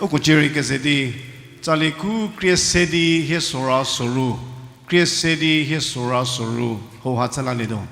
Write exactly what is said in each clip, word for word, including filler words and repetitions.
Uko cierei keze di, tsali khu krie se di hie sora soru, krie se di hie sora soru, houha chü lalietuo.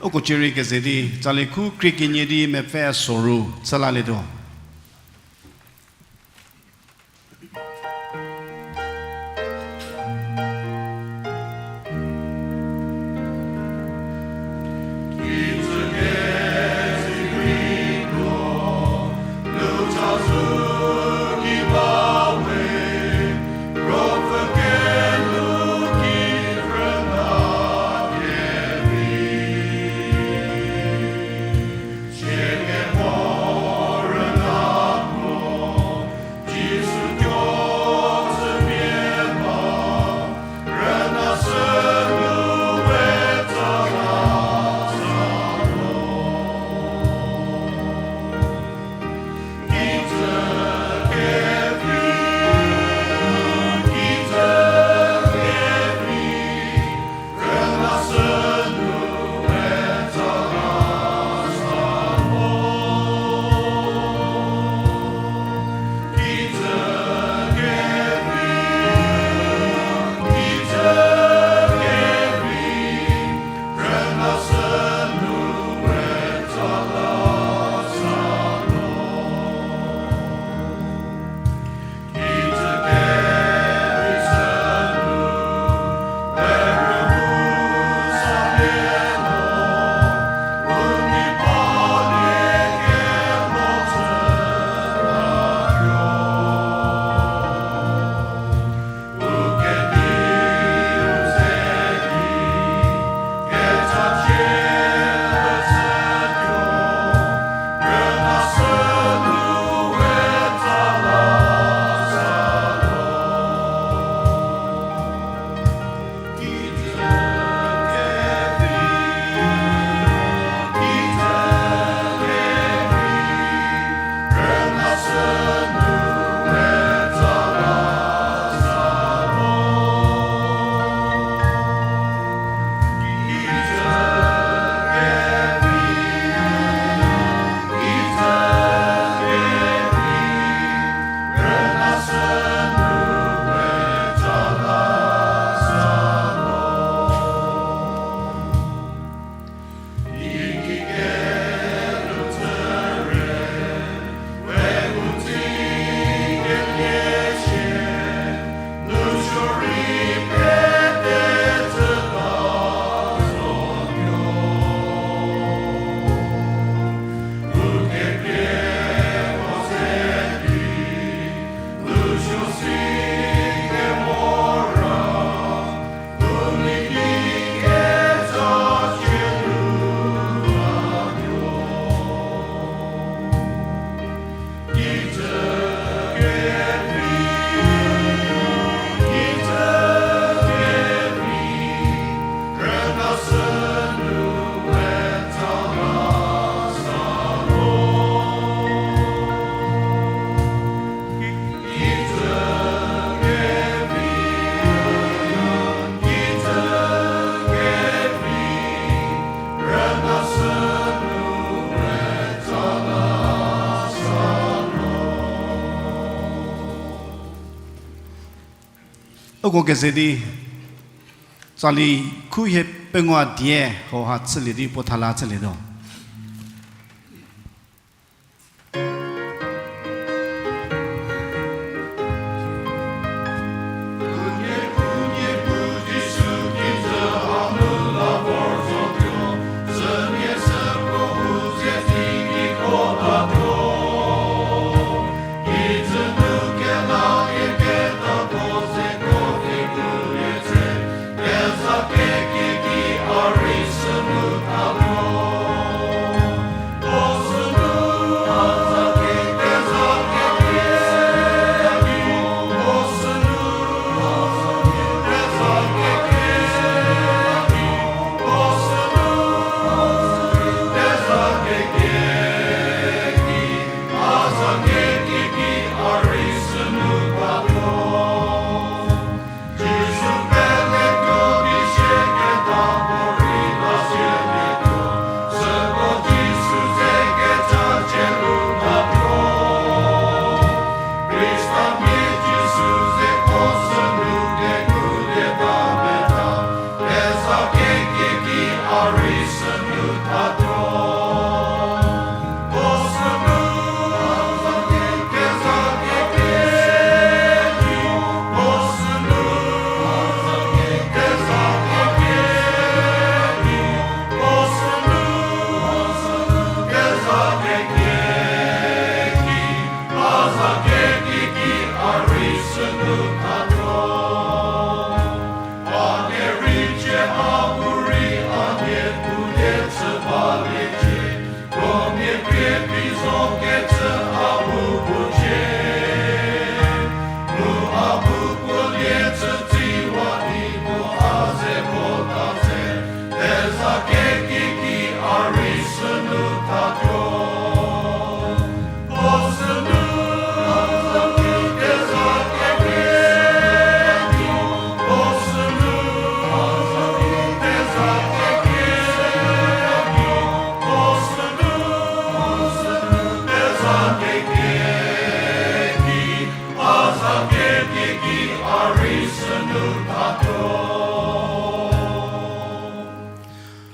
Uko cierei keze di, tsali khu krie kenie di mepfü soru, chü lalietuo. Uko keze di, tsali khu hie pengou die hauha chülie di puo thala chülietuo.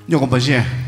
Nieko bazhie.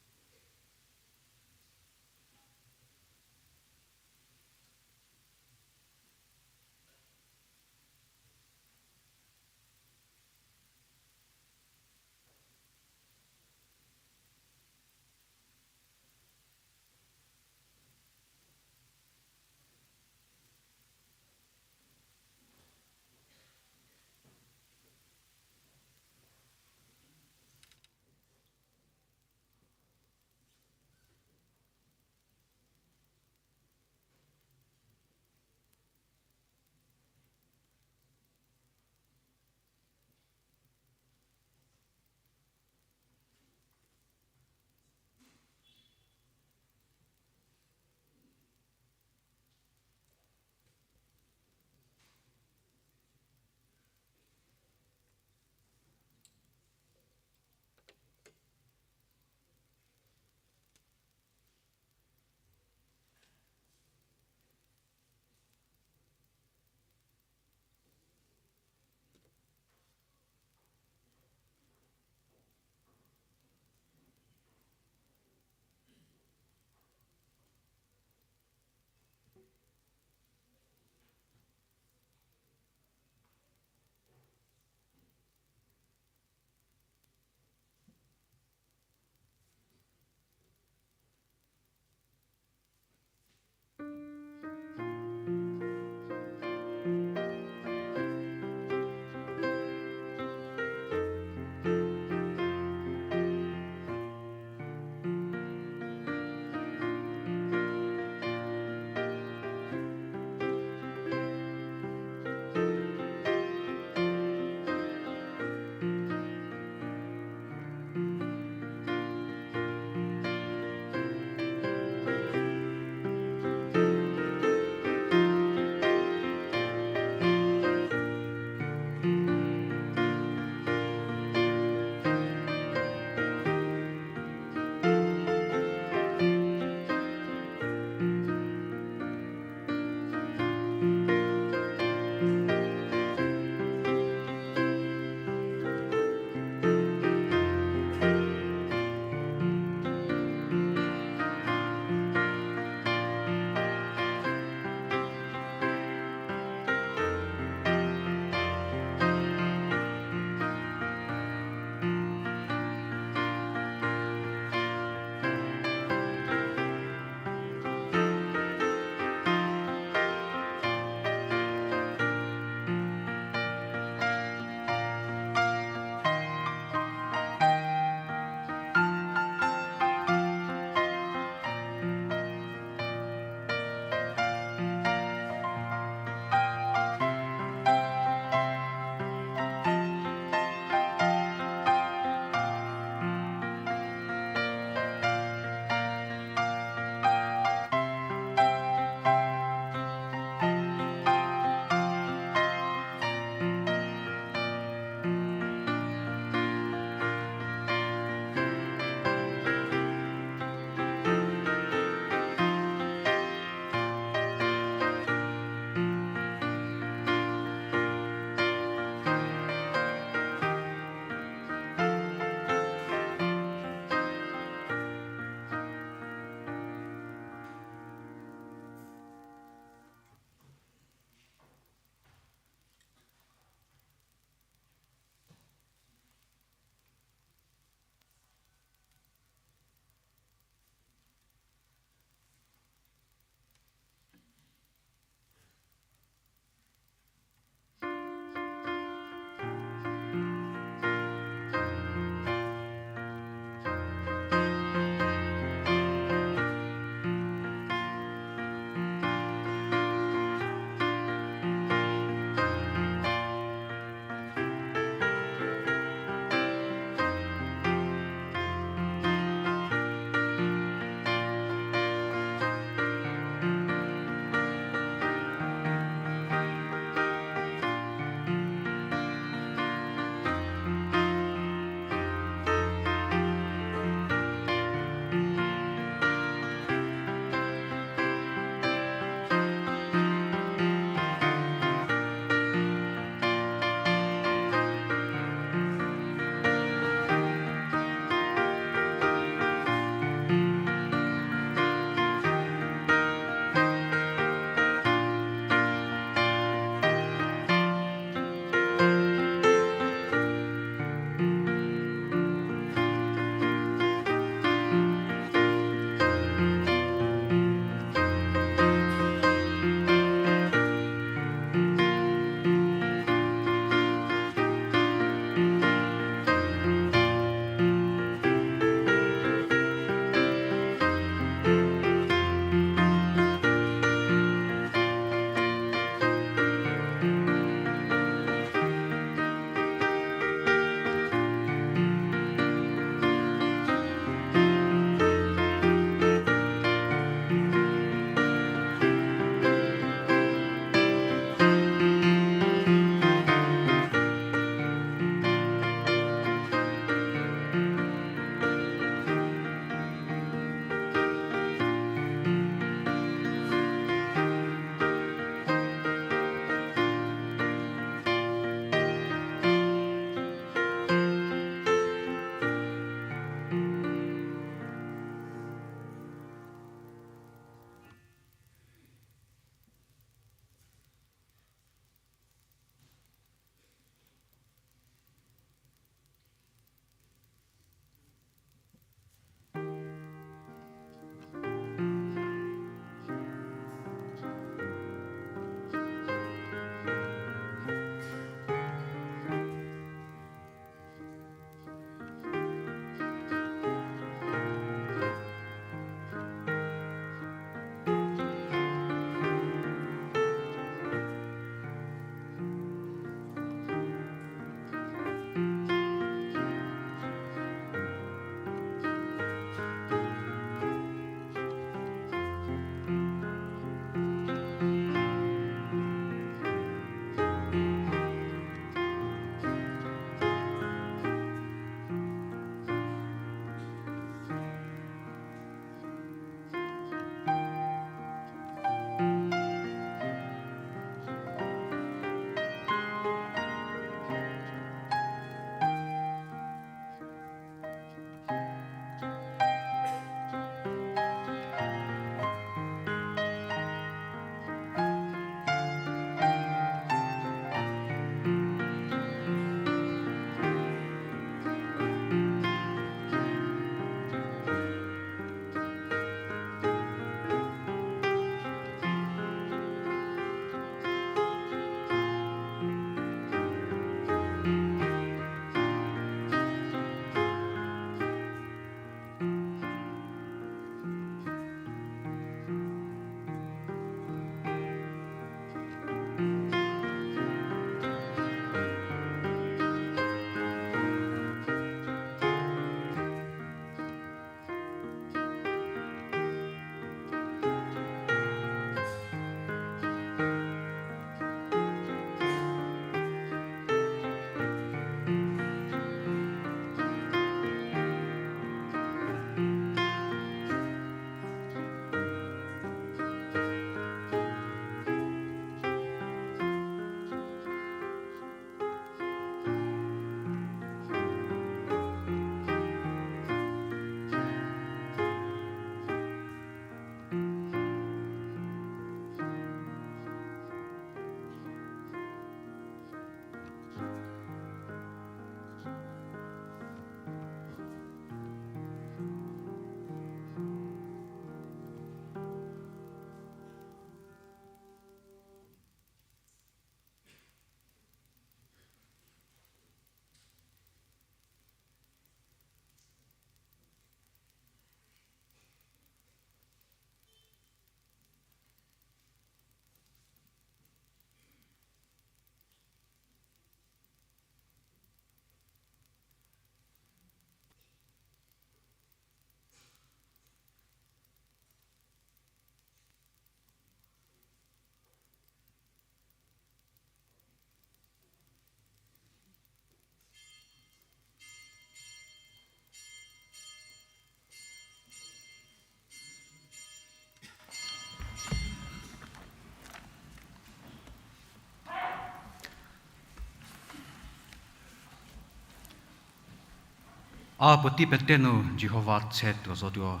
A puotei pete nu Jihova tse tuo zotuo.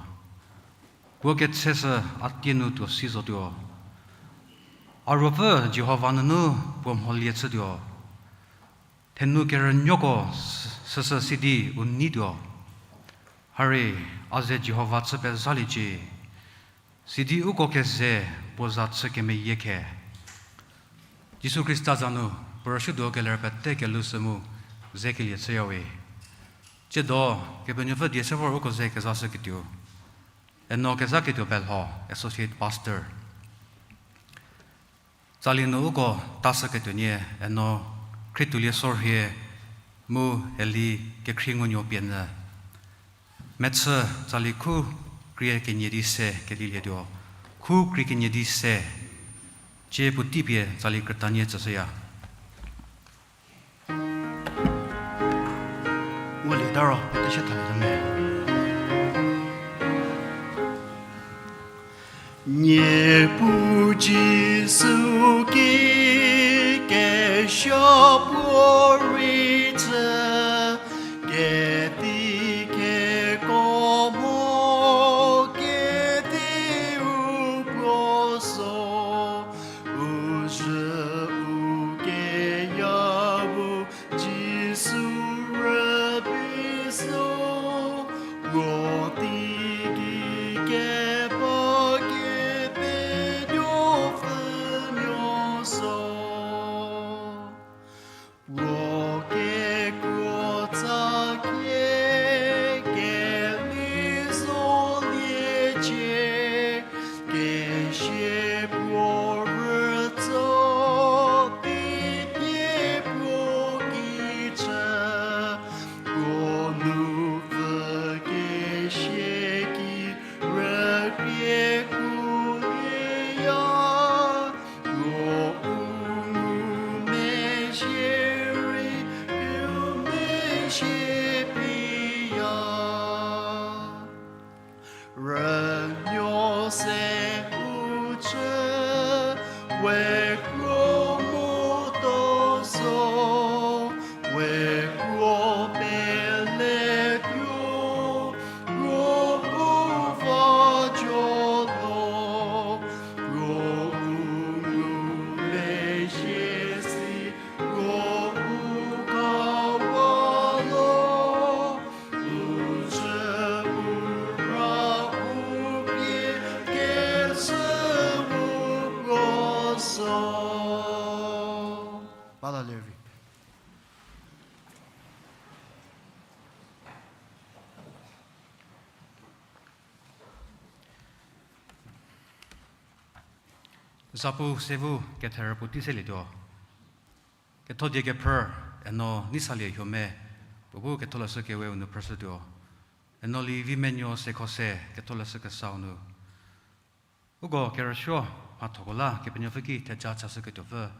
Puo ketseshü a tie nu tuo si zotuo. A ruopfü Jihova nunu puo mholie chütuo. Thenu kerünuoko süsü sidi u neituo. Hari, a ze Jihova chü pezhaliecie. Sidi uko keze puo za chü kemeyie khe. Jisu Khrista za nu puo rüshütuo keler pete kelhou sü mu ze kelie chüyawe. Tsiedo, Kepenuopfü die se vor uko ze kezashüketuo. Eno Kezhaketuo Belho, Associate Pastor. Tsali nu uko tashüketuonie eno Khrietuolie Sorhie mu Eli Kekhriengunuo pie nyü. Mechü tsali khu krie kenie di se kelilietuo. Khu krie kenie di se. Tsie puotei pie tsali krütanie tsüshüya. Ngulieta ro, pete sie thalietuo me. Niepuu Jisu ki kesuo puo rei tsü, kedi keko mo kediu puo so, u zhü u keya bu Jisu rübei so, puo teigei keba Kepenuopfü nuo so. Puo kekuotsa kie keli zoliecie, kesia puo rütso di pie puo ki chü, puo nupfü kesia ki rükrie kuolieya, puo u ngumezhie rei u mezhie pieya. Rünuo se u chü, we kuo moto zo, we kuo peletuo, kuo u va jo lo, kuo u ngumezhie si, kuo u kawa lo, u zhü u ra u pie kechü u puo so. Bala lerei. Zapu sevu ketherü puotei selietuo. Kethodie kephrü, eno Neisalie Huome, puo bu ketholeshü kewe u nu phrüshütuo. Eno Lievimenuo Sekhose, ketholeshü kesau nu. Uko kerüsuo mhathoko la Kepenuopfü ki theja chashüketuopfü.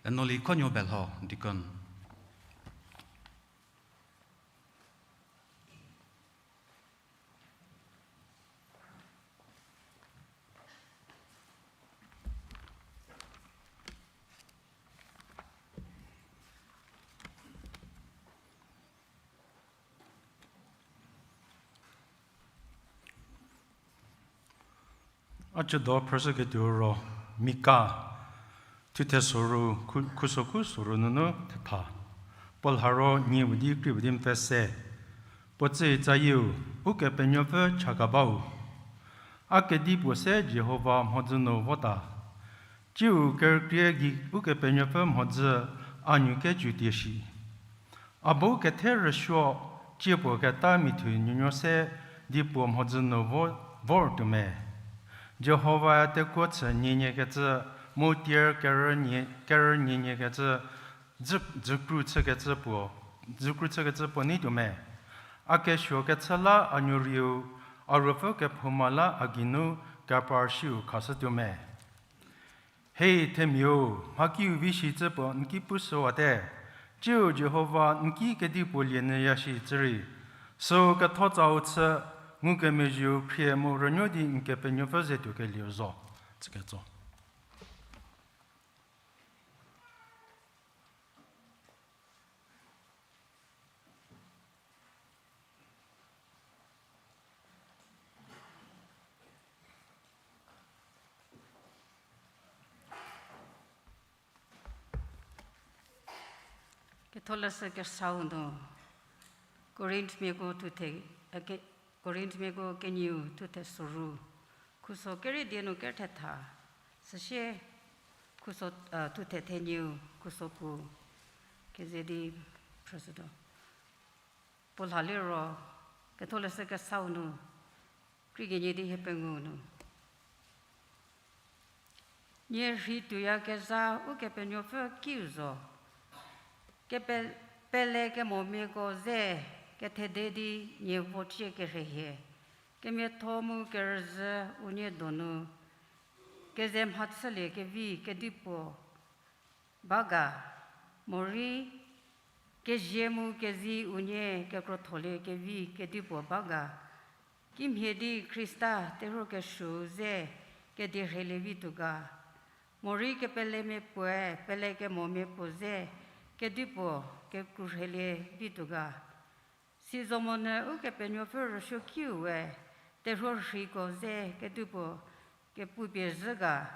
Eno Likhonuo Belho, deacon. A cüdo phrüshüketuo ro Mika, thuthe soru, khu-, khuso khu soru nunu thetha. Puo lha ro nie puo di krie puo di mepfü se. Puo tsüi tsayieu, Ukepenuopfü chakabau. A kedipuo se Jihova mhodzü nu vota. Tsiu kerükrie gei Ukepenuopfü mhodzü a nuo kecü tie shi. A bu kethe rüsuo, tsie puo keta mithu nuonuo se di puo mhodzü nu vo-, vor tuo me. Jihova tekuo chü nieniekecü, mu tier kerü nie-, kerü nieniekecü, dzü-, dzükru chükecü puo, dzükru chükecü puo nei tuo me. A kesuo kechü la a nuo rieu, a ruopfü kephouma la a geinu kepar siu khashütuo me. Hei themiau, mhakiu vi shicü puo n ki pushüwate, tsiu Jihova n ki kedipuo lie nyüya shicü rei, süu ketho tsau chü, ngukemezhieu khrie mu rünuo di n Kepenuopfü ze tuokelieu zo. Tsüketso. Ketholeshü Kesau nu, Korinthmiako thuthe, e, ke-, Korinthmiako kenieu thuthe soru, khuso kerei die nu kerthetha, süsie khuso, e, thuthe thenieu, khuso puo, keze di phrüshütuo. Puo lha liro, Ketholeshü Kesau nu, krie kenie di hie pengou nu. Nie rhei tuoyakezha Ukepenuopfü kiu zo. Kepe-, pelekemomiako ze kethede di nie vocie kerhei hie. Kemiatho mu kerüzhü unie donu, keze mhachülie kevi kedipuo ba ga, morei kezie mu kezi unie kekrotholie kevi kedipuo ba ga, kimhie di Khrista terhuo kesuou ze kedi rhelie vituo ga, morei kepelemia puoe pelekemomia puo ze kedipuo kekru rhelie vituo ga. Sizomonyü Ukepenuopfü rüsuokiu we terhuo rheiko ze kedipuo kepupie zhü ga,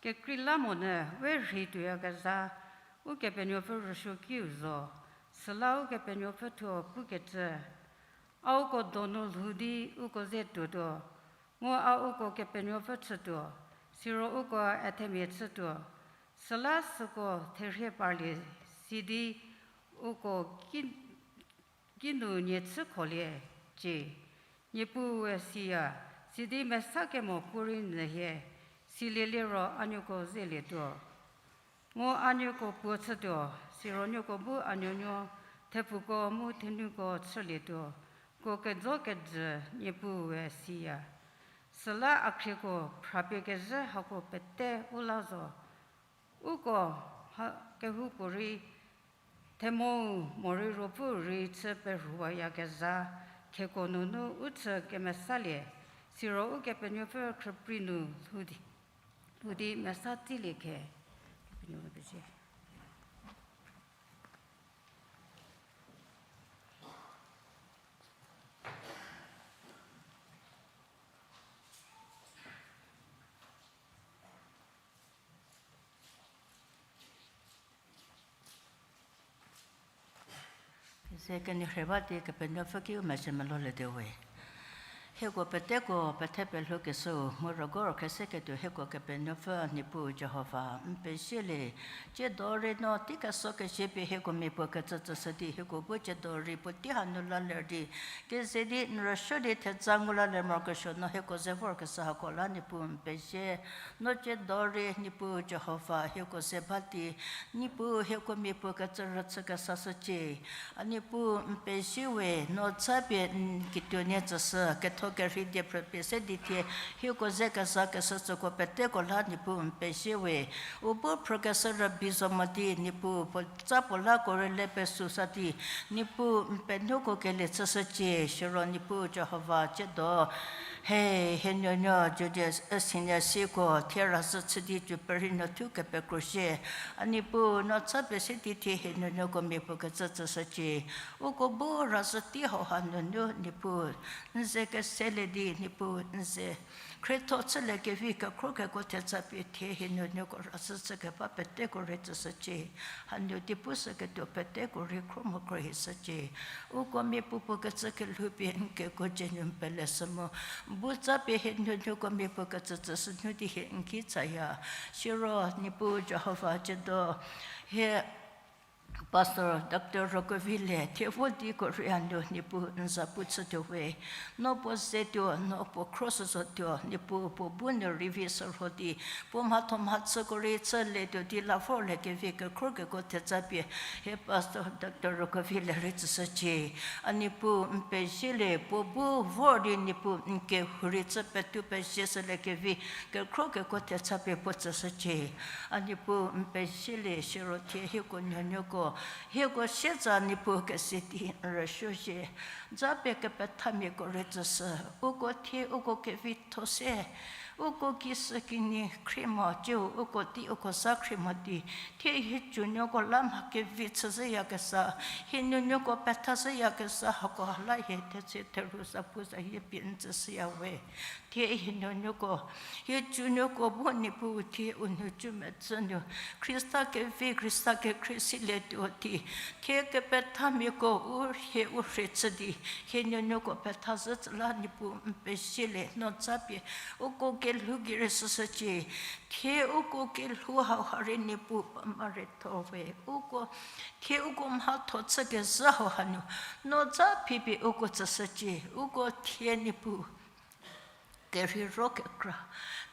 kekreilamonyü we rhei tuoyakezha Ukepenuopfü rüsuokiu zo, süla Ukepenuopfü thuo pukecü. A uko donu lhou di uko ze tuotuo, mu a uko Kepenuopfü chütuo, siro uko a themia chütuo, süla süko therhie parlie sidi uko ki, kinu nie chükholie cie. Niepuue siya, sidi mesa kemo puorei nyü hie, silie liro a nuoko zelietuo. Mu a nuoko puo chütuo, siro nieko bu a nuonuo thepfuko mu thenuko chülietuo, ko kejo kejü Niepuue siya. Süla a khrieko phrapie kezhü hako pete u la zo. Uko mha kehoupuorei themou morei ruopfü rei chü perhuwayakezha kheko nunu u chü kemesalie, siro Ukepenuopfü khrüprei nu lhou di, lhou di mesa tsilie khe. Kepenuopfü pezie. Keze kenie rhe ba di Kepenuopfü ki u mezhie melolie di we. Hieko peteko pethe pelhoukeshüu mu rügor khese ketuo hieko Kepenuopfü Niepuu Jihova n pezie le. Tsiedo rei no tei keso kezie pie hieko mia puo kecü tsüshü di hieko bu tsiedo rei puotei hanu la ler di keze di n rüsuo di theja ngu la ler morokesuo no hieko ze vorkeshü hako la Niepuu n pezie. No tsiedo rei Niepuu Jihova hieko ze ba di Niepuu hieko mia puo kecü rüchü kesashücie. A Niepuu n pezie we, no japie n kituonie tsüshü ketho kerhei die phrüpie se di thie hieko ze kezakeshü tsüko peteko la Niepuu n pezie we. U bu phrükeshü rübei zo mo di Niepuu puo tsa puo lako rei le pesü sa di Niepuu n penuoko kelie chüshücie. Siro Niepuu Jihova tsiedo he, hie nuonuo Judas Asinia siko thie razhü chü di Jubilee nuo thu kepekro shie. A Niepuu no japie se di thie hie nuonuoko mia puo kecü tsüshücie. Uko bu razhü tei hauha nunu Niepuu n ze keselie di Niepuu n ze khrietho chülie kevi kekhro keko thejapie thie hie nuonuoko razhü chü keba peteko rei tsüshücie. Hanu di pushüketuo peteko rei khro mo khro hishücie. Uko mia puo puo kecü kelhou pie n keko geinu n peleshü mu bu japie hie nuonuoko mia puo kecü tsüshü nu di hie n ki tsaya. Siro Niepuu Jihova tsiedo hie Pastor Doctor Rokovile thie vo diko rei hanu Niepuu n za pu chütuo we. No puo zetuo, no puo khro shü zotuo, Niepuu puo bu nu rei vi shürho di puo mhatho mhachüko rei chülietuo di la vorlie kevi kekhro keko thejapie hie Pastor Doctor Rokovile rei tsüshücie. A Niepuu n pezie le, puo bu vor di Niepuu n kehou rei chü petu pezie shülie kevi kekhro keko thejapie puo tsüshücie. A Niepuu n pezie le, siro thie hieko nuonuoko hieko sietsa Niepuu kese di n rüsuo shie. Japie kepethamiako rei tsüshü, uko thie uko kevitho se, uko kishükinyi khrie mo, tsiu uko tei uko za khrie mo di thie hie tsunuoko la mha kevi chüzhüyakesa, hie nuonuoko pethashüyakesa hako la hie thetse theru za pu zayie pie n tsüshüya we. Thie hie nuonuoko, hie tsunuoko bu Niepuu thie u nuocü metsü nu Khrista kevi, Khrista kekhrie silietuo di, thie kepethamiako u hie u rhie chü di, hie nuonuoko petha zhü tsü la Niepuu n pezie le, no japie uko kelhou gei rei süshücie. Thie uko kelhou hauha rei Niepuu pama rei tho we, uko thie uko mhatho chükezhü hauha nu, no japie uko tsüshücie, uko thie Niepuu kerheiro kekra,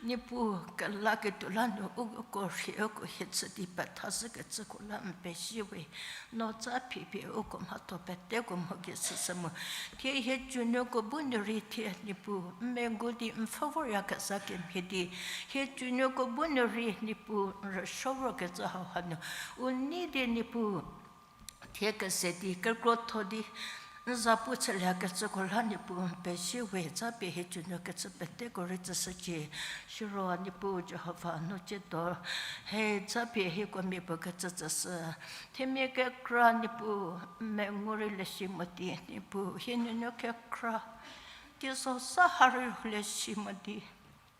Niepuu kelaketuo la nu uko rhie uko hie chü di petha zhükecüko la n pezie we, no japie uko mhatho peteko mho gei süshü mu. Thie hie cünuoko bu nu rei thie Niepuu, n mengu di n pfhü voryakezha kemhie di, hie cünuoko bu nu rei Niepuu n rüsuo vorkecü hauha nu, u nei di Niepuu, thie keze di kekrotho di n zapu chüliekecüko la Niepuu n pezie we, japie hie cünuo kecü peteko rei tsüshücie. Siro Niepuu Jihova, no tsiedo, he, japie hieko miapuo kecü tsüshü. Themia kekra Niepuu, n mengu rei leshü mo di Niepuu, hie nuonuo kekra, teiso sa ha rei leshü mo di,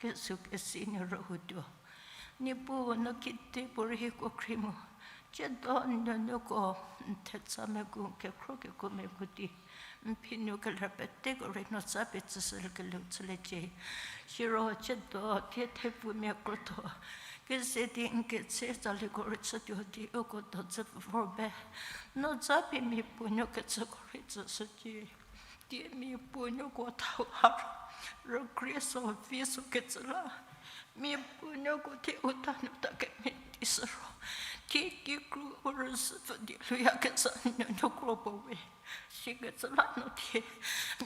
kezhü kesi nu rühoutuo. Niepuu, no kedipuorei hieko khrie mu, tsiedo n nuonuoko n thetsa megu, kekhro kekuo megu di, n phi nu keler peteko rei no japie tsüshükelie chüliecie. Siro tsiedo thie thepfumia krotho keze di n ketse tsaliko rei chütuo di uko dozü vor be, no japie mia puonuo kecüko rei tsüshücie. Thie mia puonuoko thau ha rükrie so vi so kecü la, mia puonuoko thie u ta nu ta kemeti shü ro, thie kikru u rüzhü pfü di lhouyakezha n nuonuo kro puo we. Sikecü la no thie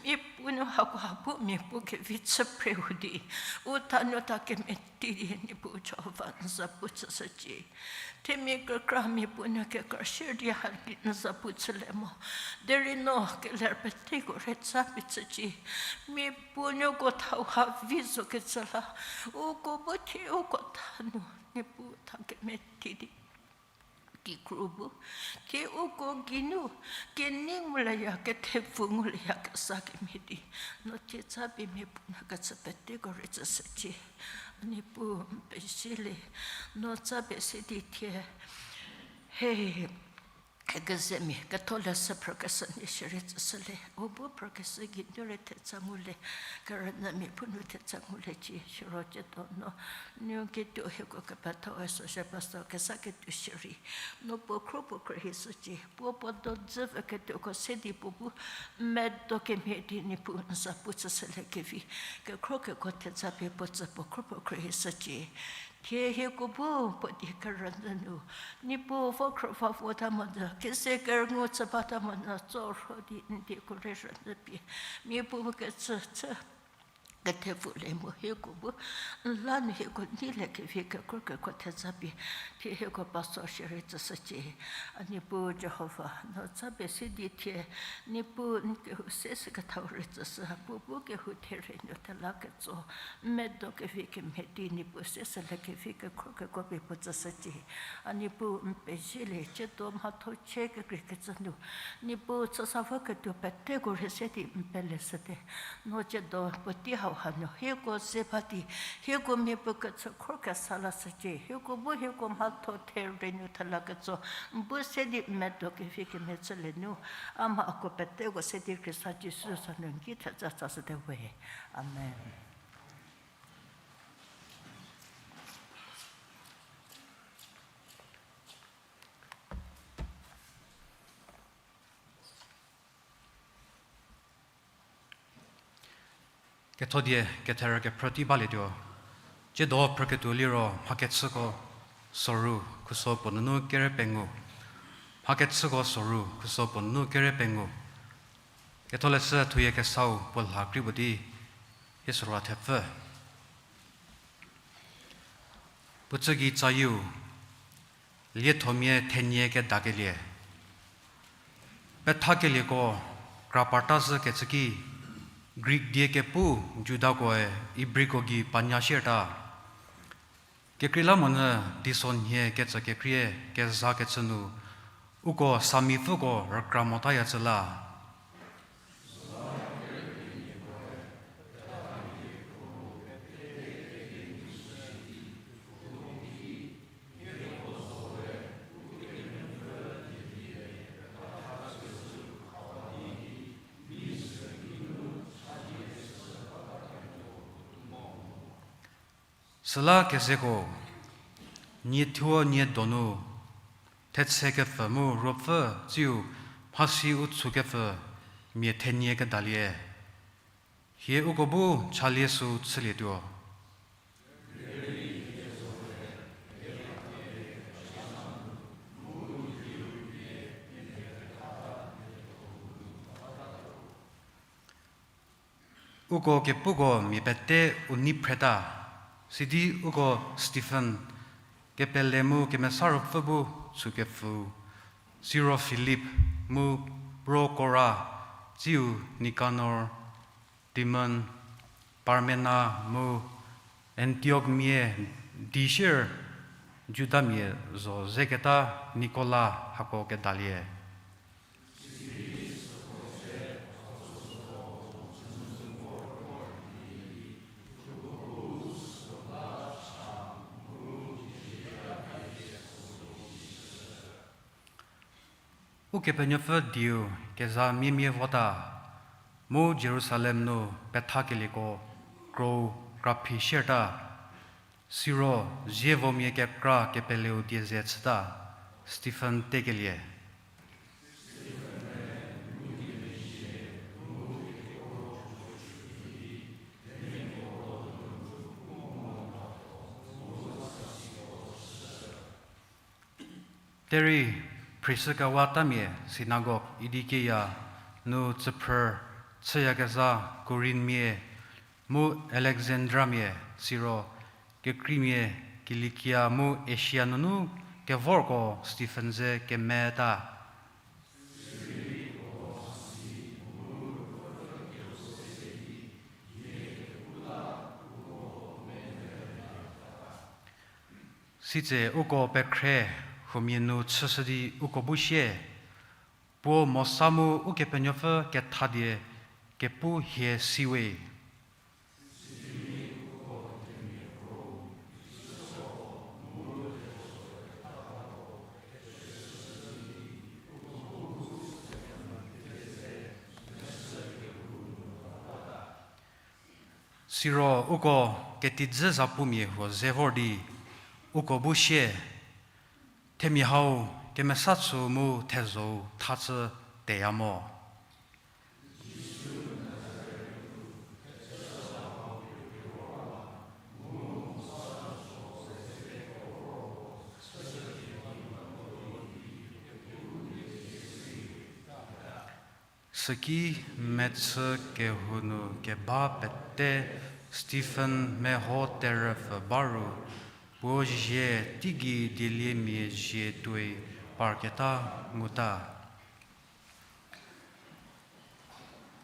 mia puonuo hako ha bu mia puo kevi chü phre hu di, u ta nu ta kemeti di Niepuu Jihova n zapu chüshücie. Themia kekra mia puonuo kekra shierei ha gei n zapu chülie mo, derei no keler peteko rei japie tsücie. Mia puonuoko thau ha vi zo kecü la, uko bu thie uko ta nu Niepuu ta kemeti di, kikru bu thie uko geinu kenei ngulieya, kethepfu ngulieyakezha kemhie di, no thie japie mia puonuo kecü peteko rei tsüshücie. A Niepuu n pezie le, no japie se di thie, he, kekeze mia ketholeshü phrükeshü nie shierei tsüshülie, u bu phrükeshü geinu rei thetsa ngulie, kerünyümia bu nu thetsa nguliecie. Siro tsiedo no n nuo ketuo hieko kepethau Associate Pastor kezha ketuo shierei, no puo khro puo khrühi shücie, puo puo dozü vü ketuoko se di puo bu medo kemhie di Niepuu n zapu chüshülie kevi, kekhro kekuo thetsa pie puo tsü puo khro puo khrühi shücie. Thie hieko bu puo di kerünyü nu, Niepuu vo khrüva vota monyü, kese kerünyü chü bata monyü, tso rho di n dieko rei rünyü pie, mia puo kecü chü kethepfulie mu hieko bu n la nu hieko neilie kevi kekhro kekuo thetsa pie, thie hieko pastor shierei tsüshücie. A Niepuu Jihova, no japie se di thie, Niepuu n kehou se sü kethau rei tsüshü, puo bu kehou therie nu thela ketso, n medo kevi kemhie di Niepuu se sülie kevi kekhro kekuo pie puo tsüshücie. A Niepuu n pezie le, tsiedo mhatho chie kekreikecü nu, Niepuu chüsa voketuo peteko rei se di n peleshüte. No tsiedo puotei hauha nu hieko ze ba di, hieko miapuo kecü khro kesa lashücie, hieko bu hieko mhatho therie nu thela ketso, n bu se di n medo kevi kemhie chülie nu, a mhako peteko se di Khrista Jisu za nu n ki theza tsashüte we. Amen. Kethodie ketherü kephrü tei balietuo. Tsiedo phrüketuo liro Mhakechüko soru khuso puo nunu kere pengou. Mhakechüko soru khuso puo nunu kere pengou. Ketholeshü Thuyie Kesau puo lha kri puo di, hie sorou thepfü. Puo tsü gei tsayieu, liethomia thenie kedakelie. Pethakelieko kraparta zhükecü ki, Greek die kepu Judakoe Ibriko gei panya shierta. Kekreilamonyü teisonhie kecü kekrie kezakecü nu, uko samipfüko rükra motayacü la. Süla kezeko, nie thuo nie donu, thetse kepfü mu ruopfü tsiu mhasi u tshu kepfü mia thenie kedalie. Hie uko bu chalie sü chülietuo. Uko kepuko mia pete u nei phreta, sidi uko Stephen, kepele mu kemesa ruopfü bu chükepfüu, siro Filip mu Prokora, tsiu Nikanor, Timon, Parmena mu Antiokmia di sier Judamia zo zeketa Nikola hako kedalie. Ukepenuopfü dieu kezha miemie vota, mu Jerusalem nu pethakelieko krou kraphi sierta, siro zievomia kekra kepeleu die ze chüta, Stephen tekelie. Derei phrishükewatamia sinagog idi kieya nu tsüphrü chüyakezha Kurinmia mu Alekzandramia, siro kekreimia Kilikia mu Asia nunu kevorko Stephen ze kemeta. Sitse uko pekhre huomia nu chüshü di uko bu sie, puo Mosa mu Ukepenuopfü kethadie kepu hie siwe. Siro uko keteidzü zapumia huo ze vor di uko bu sie, themia hau kemesa chü mu thezho-u thachü teya mo. Süki mechü kehou nu keba pete Stephen meho terüpfü ba ru, puo zie teigei dieliemia zie tuoi parketa nguta.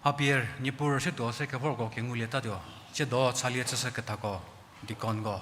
Mha pie Niepuu rüshütuo se kevorko kengulietatuo, tsiedo chalie chüshü kethako, deaconko.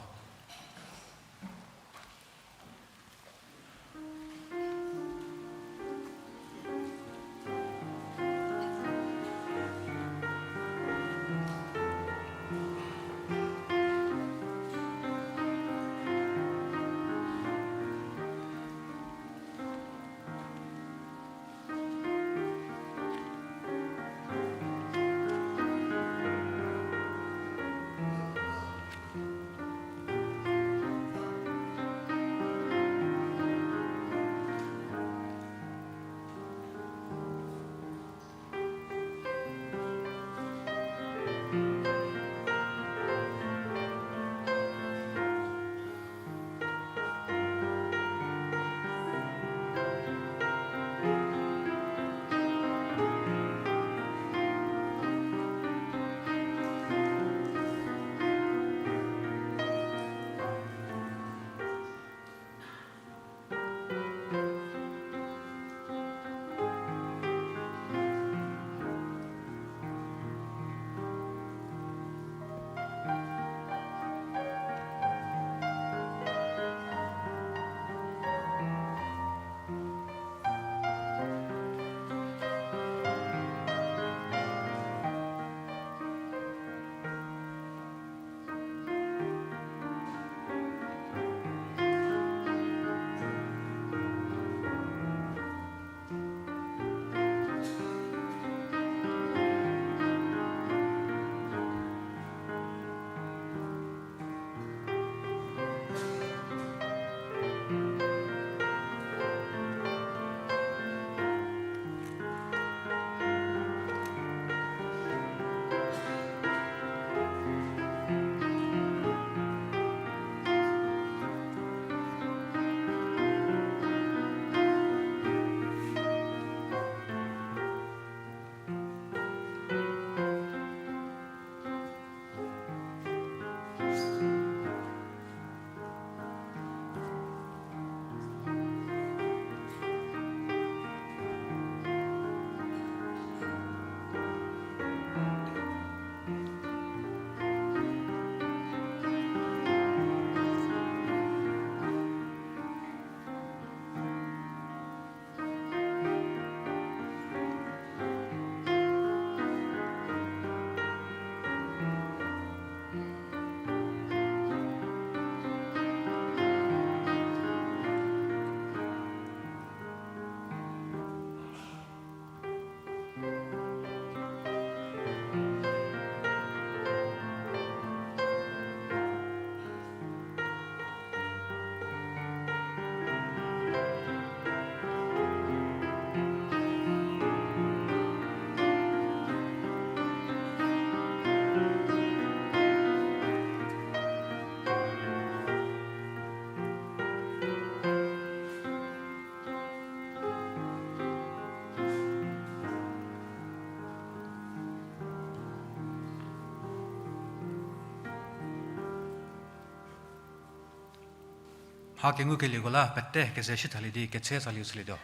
Ha kengukelieko la pete keze shithalie di ketse tsaliu chülietuo.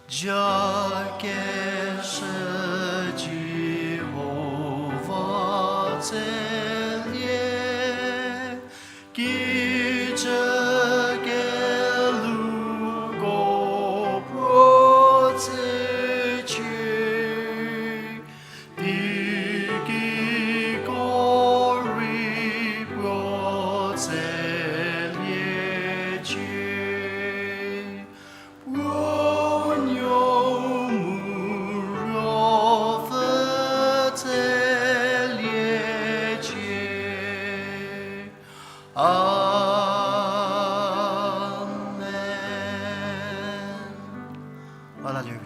Jakeshü Jihova tselie, kijü kelhouko puo tsücie, teikiko rei puo tseliecie. Puo nuo mu ruopfü tseliecie. Amen. Hallelujah.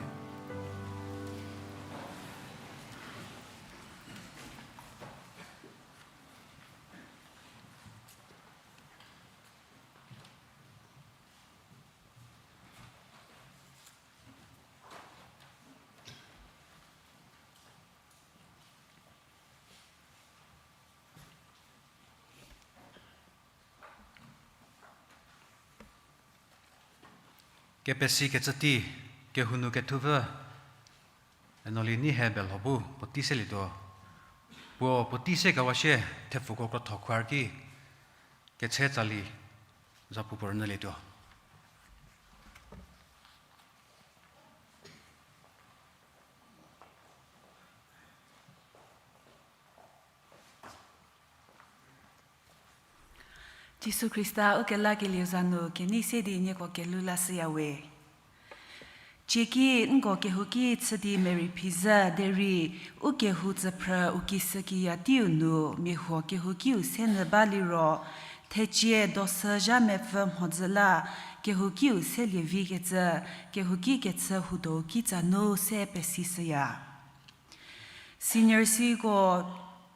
Kepesi kecü tei, kehou nu kethupfü, Enoli Neihe Belho bu puotei selietuo. Puo puotei sekewa shie thepfuko krotho choir ki ketse tsali zapu puo rünyülietuo. Jisu Khrista ukelakelieu za nu kenei se di nieko kelhou lashüya we. Cieki nko kehouki chü di merei phi zhü derei, u kehou tsüphrü u kishükiya teiu nu mia huo kehoukiu se nyü ba liro, thecie dosü zha mepfü mhodzü la kehoukiu selie vikecü, kehouki kechü hudo kitsa nu se pesishüya. Senior siko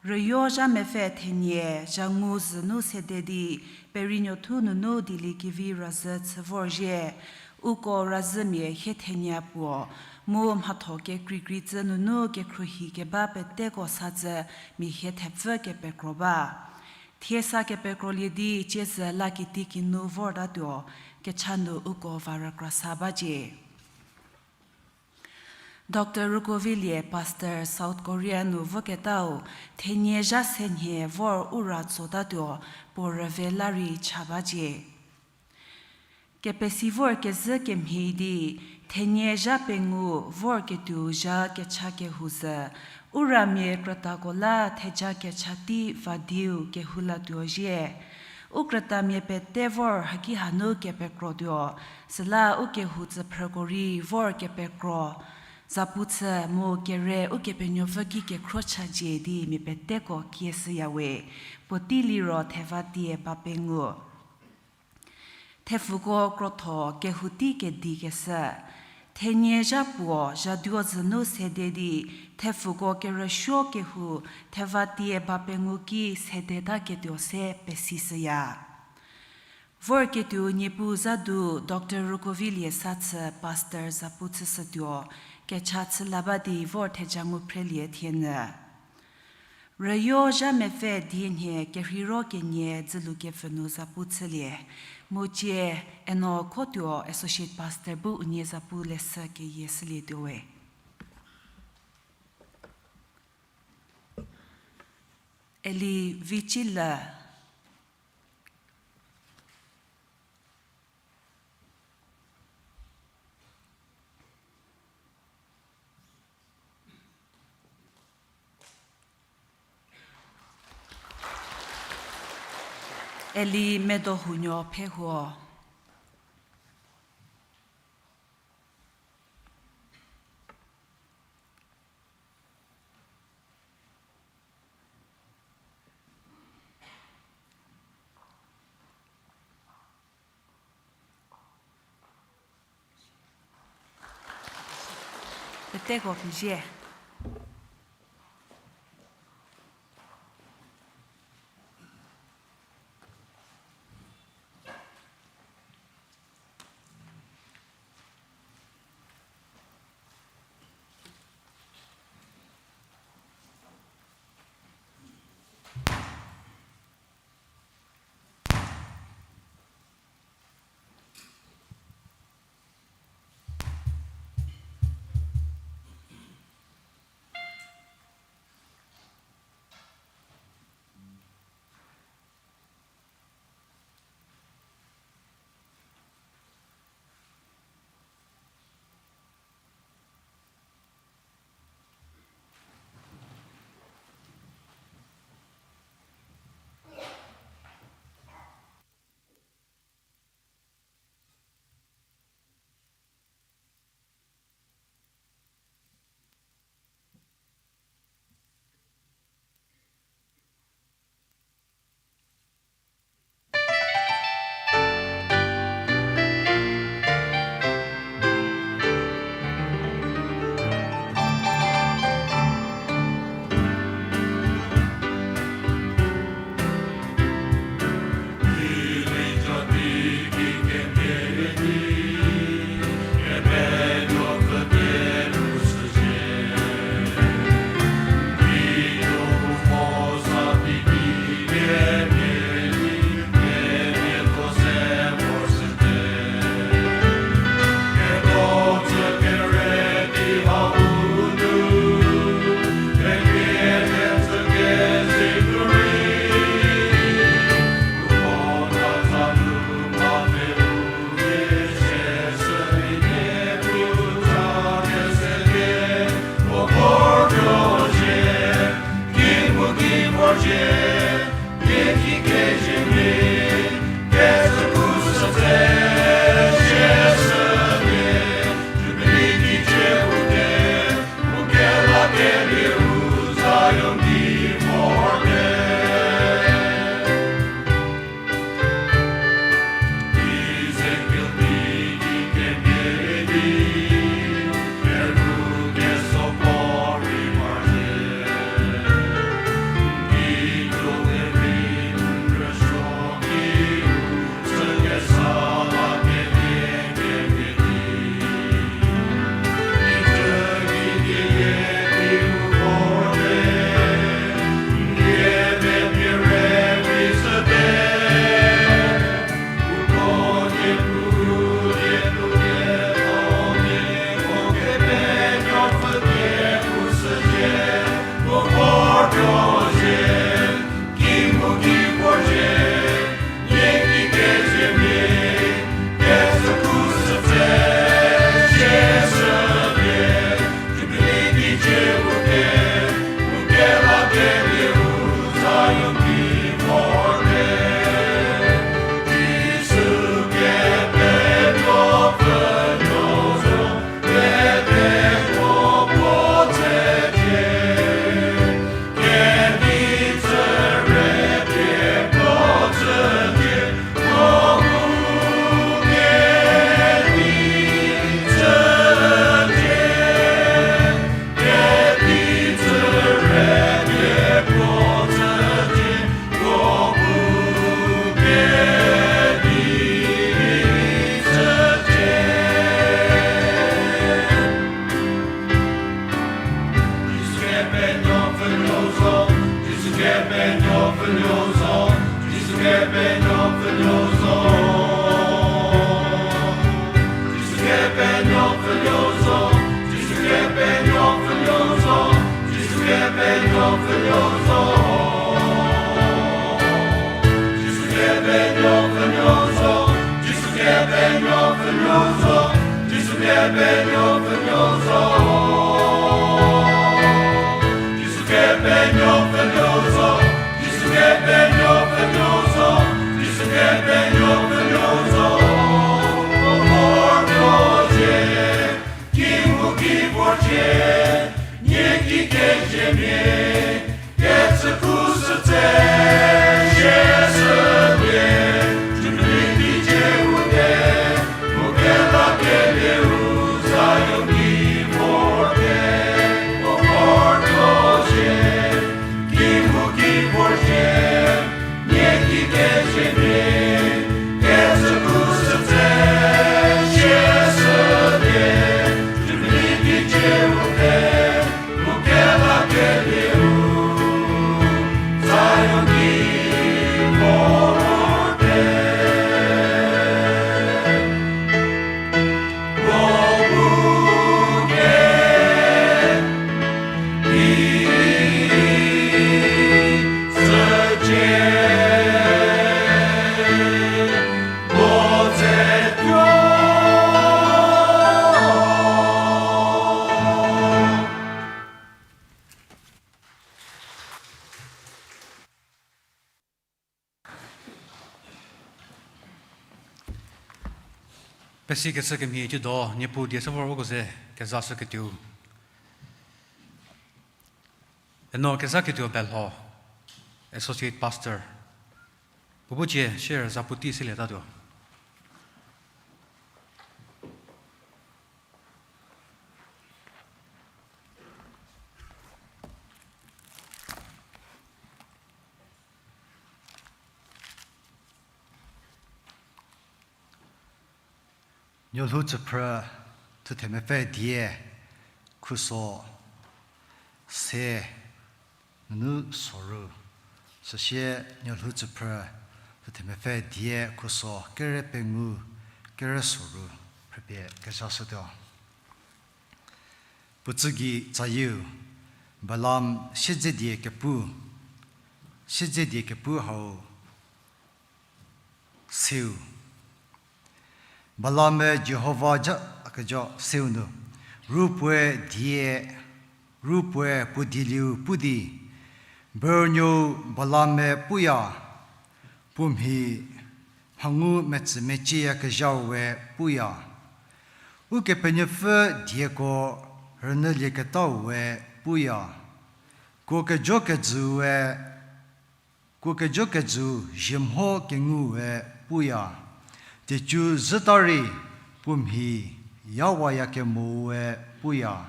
rüyo zha mepfü thenie zha ngu zü nu sede di, Perinuothu nunu Dieliekevi razhü chü vorzhie, uko razhümia hie thenie puo, mu mhatho kekreikrei tsü nunu kekhruohi keba peteko sa tsü mia hie thepfü kepekro ba. Thie sa kepekrolie di cie zü la kiti kinu vortatuo, kecha nu uko va rükrasa bacie. Doctor Rukovilie Pastor South Korea nu voketau, thenie zha se nhie vor u ra tsotatuo, puo rüve la rei cha bacie. Kepesi vor kezhü kemhie di, thenie zha pengou vorketuou zha kecha kehou zhü, u ramia krütako la theja kecha tei va diu kehou latuo zhie. U krütamia pete vor haki hanu kepekrotuo, süla u kehou tsüphrüko rei vor kepekro, zapu chü mu kere Ukepenuopfü ki kekhro chacie di mia peteko kieshüya we, puotei liro theva tie ba pengou. Thepfuko krotho kehou tei kedi keshü. Thenie zha puo zhaduo zü nu sede di, thepfuko kerüsuo kehou theva tie ba pengou ki sedetaketuo se pesishüya. Vorketuo Niepuu zha du Doctor Rukovilie sa chü Pastor zapu chüshütuo, kecha chü la ba di vor theja ngu phrelie thienyü. Rüyo zha mepfü die nhie kerheiro kenie dzülu kepfü nu zapu chülie. Mu cie Eno Khotuo Associate Pastor bu unie zapu leshü keyie shülietuo we. Eli Vicila. Eli Medohunuo Phehuo. Peteko pezhie. Pesikecü kemhie cüdo, Niepuu die se vor uko ze kezashüketuo. Eno kezhaketuo Belho, Associate Pastor. Puo bu cie share zapuotei selietatuo. Nuolhou tsüphrü thuthemepfü die khuso se nunu soru. Süsie Nuolhou tsüphrü thuthemepfü die khuso kere pengou kere soru phrüpie kezhashütuo. Puotsü gei tsayieu, Balaam siedzedie kepu, siedzedie kepu hau seu. Balaam-e Jihova ja kejo seu nu, ru puoe die, ru puoe puo dielieu pu di, Beor nuou Balaam-e puya, puo mhi mhangu metsü mecieyakezhau we puya. Ukepenuopfü dieko rünyülieketau we puya. Kuo kejokejüu we, kuo kejokejüu ziemho kengu we puya. Tecü zhüta rei puo mhi yawayakemo we puya.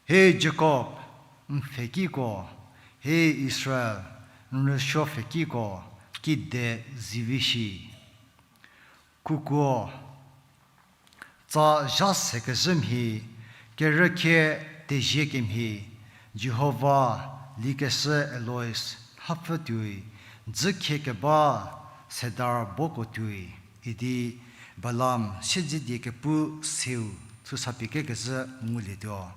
He Jakob, n pfhekiko, he Israel, n rüsuo pfhekiko, kide zivi shi. Kukuo, tsa zha sekezhü mhie, kerükhie tezie kemhie, Jihova Likeshü Alois hapfü tuoi, dzükhie keba sedar boko tuoi, idi Balaam siedzedie kepu seu thusapie kekezhü ngulietuo.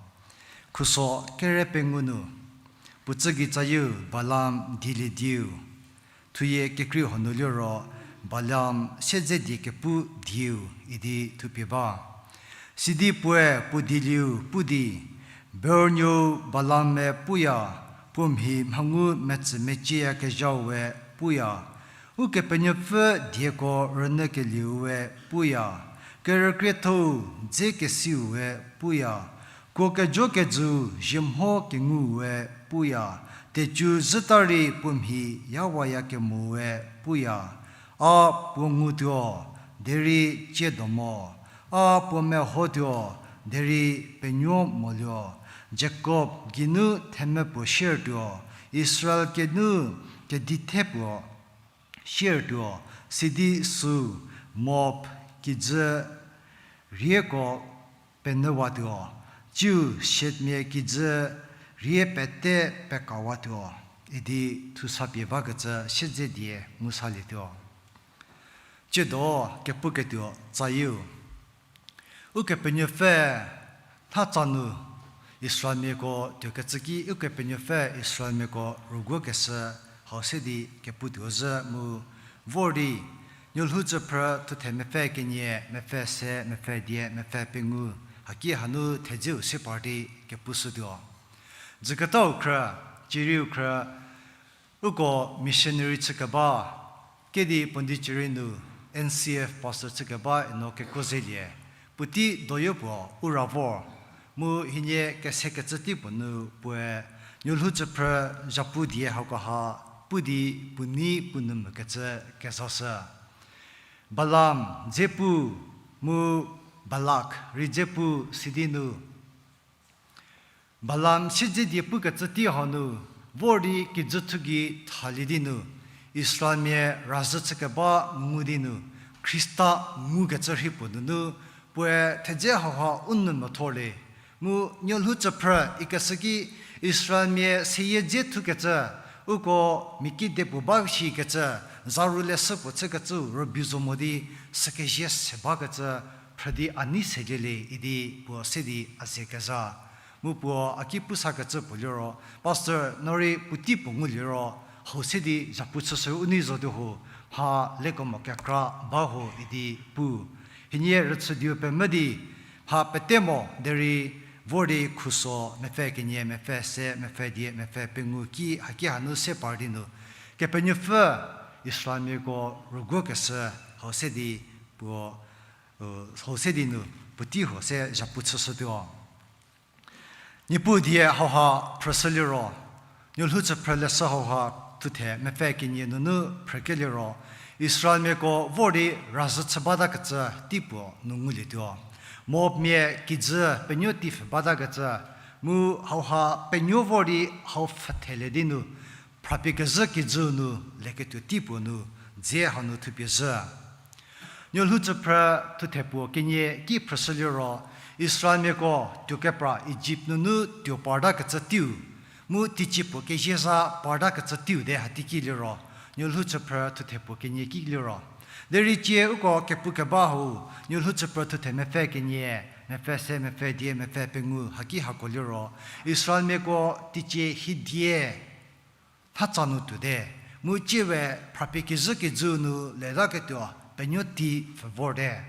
Khuso kere pengou nu, puotsü gei tsayieu Balaam dieliediu, thuyie kekrei huo nu liro Balaam siedzedie kepu dieu idi thupie ba. Sidi puoe puo dielieu pu di, Beor nuou Balaam-e puya, puo mhi mhangu metsü mecieyakezhau we puya, Ukepenuopfü dieko rünyükelieu we puya, kerükriethou dze kesiu we puya, kuo kejokejüu ziemho kengu we puya, tecü zhüta rei puo mhi yawayakemo we puya, a puo ngutuo, derei ciedo mo, a puo mehotuo, derei penuo moluo, Jakob geinu themvü puo siertuo, Israel geinu kedithe puo siertuo, sidi süu Moab kijü rieko penyüwatuo, ciu Shetmia kijü rie pete pekawatuo, idi thusapie bakecü siedzedie ngusalietuo. Tsiedo kepuketuo tsayieu. Ukepenuopfü tha tsa nu Israelmiako tuokecü ki Ukepenuopfü Israelmiako rüguokeshü hau se di keputuo zhü mu vor di, Nuolhou tsüphrü thuthe mepfü kenie, mepfü se, mepfü die, mepfü pengou, haki hanu thedzeu se par di kepushütuo. Dzüketau khrü, ciriu khrü, uko missionary chükeba, kedi Pondicherry nu N C F pastor chükeba eno kekuo zelie, puotei doyo puo u ra vor, mu hienie kesekecü tei puo nu puoe Nuolhoutsüphrü zhapu die hakoha pu di puo nei puo nou mokecü kezashü. Balaam dze pu mu Balak rei dze pu sidi nu, Balaam siedze die pukecü tei hanu, vor di kijü thu gei thalie di nu, Israelmia razhü chükeba ngu di nu, Khrista ngukecü rhei puo nunu, puoe thedze hauha u nou methorlie. Mu Nuolhoutsüphrü ikeshü ki Israelmia seyie dze thukecü, uko miki de puo ba shikecü, zaru leshü puo chükecü rübei zo mo di, sükezie se bakecü, phrü di a nei selielie idi puo se di a ze kezha. Mu puo a ki pusakecü puo liro, Pastor, no rei puotei puo nguliro, hau se di zhapu chüshü u nei zotuo ho, mha lekemo kekra ba ho idi pu. Hienie rüchüdiu pemvü di, mha pete mo derei vor di khuso mepfü kenie, mepfü se, mepfü die, mepfü pengou ki haki hanu se par di nu, Kepenuopfü Israelmiako rüguokeshü hau se di puo, hau se di nu puotei huo se zhapu chüshütuo. Niepuu die hauha phrüshü liro, Nuolhoutsüphrü leshü hauha thuthe mepfü kenie nunu phrükeliro, Israelmiako vor di razhü chü batakecü tei puo nu ngulietuo. Moabmia kijü penuo tei pfhü batakecü, mu hauha penuo vor di hau pfhüthelie di nu, phrapie kezhü kijü nu leketuo tei puo nu, dze hanu thupie zhü. Nuolhoutsüphrü thuthe puo kenie ki phrüshü liro, Israelmiako tuo kepra Ijipt nunu tuo partakecü teiu, mu teicie puo kezieza partakecü teiu de hatei ki liro, Nuolhoutsüphrü thuthe puo kenie ki liro. Derei cie uko kepu keba hau, Nuolhoutsüphrü thuthe mepfü kenie, mepfü se, mepfü die, mepfü pengou haki hako liro, Israelmiako teicie hiedie thatsa nu tuote, mu ciewe phrapie kezhü kijü nu letaketuo penuo tei pfhü vorte.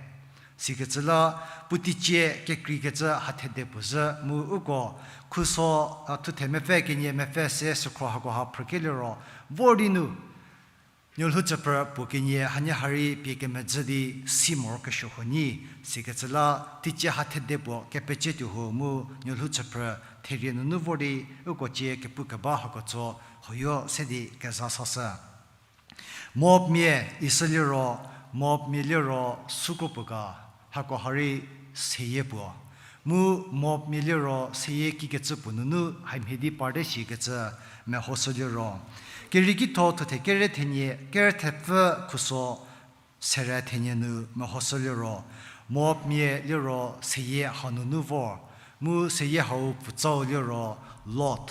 Sikecü la, puo teicie kekreikecü hathede puo zhü mu uko khuso, a, thuthe mepfü kenie mepfü se sükhro hakoha phrükeliro, vor di nu, Nuolhoutsüphrü puo kenie hanie ha rei pie kemedzü di si morokesuo huo nyi, sikecü la teicie hathede puo kepecietuo huo mu Nuolhoutsüphrü therie nunu vor di uko cie kepu keba hakotso huoyo se di keza sashü. Moabmia isü liro, Moabmia liro sukro puo ga, hakoha rei seyie puo. Mu Moabmia liro seyie kikecü puo nunu haimhie di parte shikecü mehoshü liro. Kerieki tho thuthe kere thenie, kere thepfü khuso sere thenie nu mehoshü liro, Moabmia liro seyie hanunu vor, mu seyie hau pfutsau liro Lot,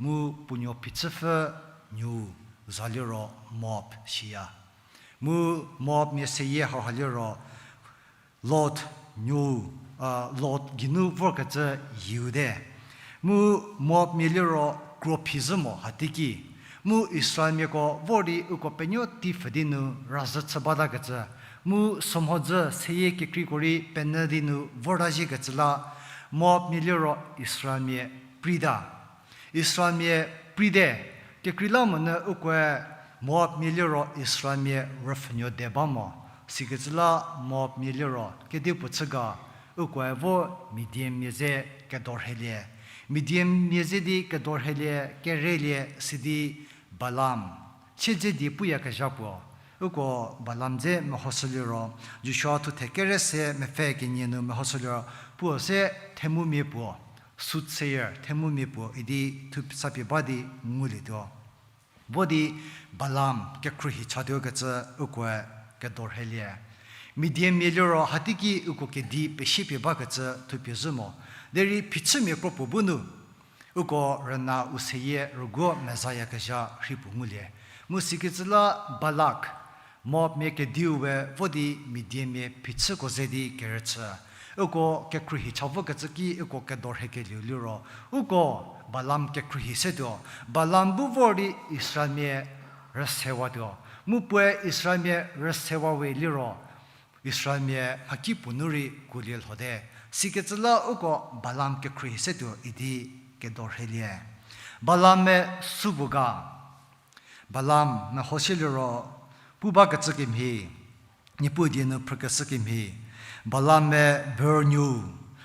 mu puo nuo phichüpfü nuou za liro Moab shiya. Mu Moabmia seyie hauha liro Lot nuou, a, Lot geinu vorkecü yieu te. Mu Moabmia liro kro phi zhü mo hatei ki. Mu Israelmiako vor di uko penuo tei pfhü di nu razhü chü batakecü. Mu sümhodzü seyie kekreiko rei penyü di nu vorta ziekecü la, Moabmia liro Israelmia preita. Israelmia preite, kekreilamonyü ukoe Moabmia liro Israelmia rüpfhünuo de ba mo. Sikecü la Moabmia liro kedipuo chü ga, ukoe vo Midianmia ze kedorhelie. Midianmia ze di kedorhelie, kerelie, sidi Balaam siedze die puyakezha puo. Uko Balaam dze mehoshü liro, Joshua thuthe kere se mepfü kenie nu mehoshü liro, puo se themumia puo, soothsayer, themumia puo idi thu sapie ba di ngulietuo. Vo di Balaam kekhruohi chatuokecü ukoe kedorhelie. Midianmia liro hatei ki uko kedi pesiepie bakecü thupie zhü mo. Derei phichümia kro puo bu nu, uko rüna u seyie rüguo mezayakezha rhei puo ngulie. Mu sikecü la Balak, Moabmia kediu we vo di Midianmia phichüko ze di kerüchü. Uko kekhruohi cha vokecü ki uko kedorhekelieu liro, uko Balaam kekhruohi setuo. Balaam bu vor di Israelmia rüsewatuo. Mu puoe Israelmia rüsewa we liro, Israelmia mhakipuo nu rei kuolie lhote. Sikecü la uko Balaam kekhruohi se tuo idi kedorhelie. Balaam-e supuo ga. Balaam mehoshie liro, pu bakecü kemhie, Niepuu die nu phrükeshü kemhie, Balaam-e Beor nuou,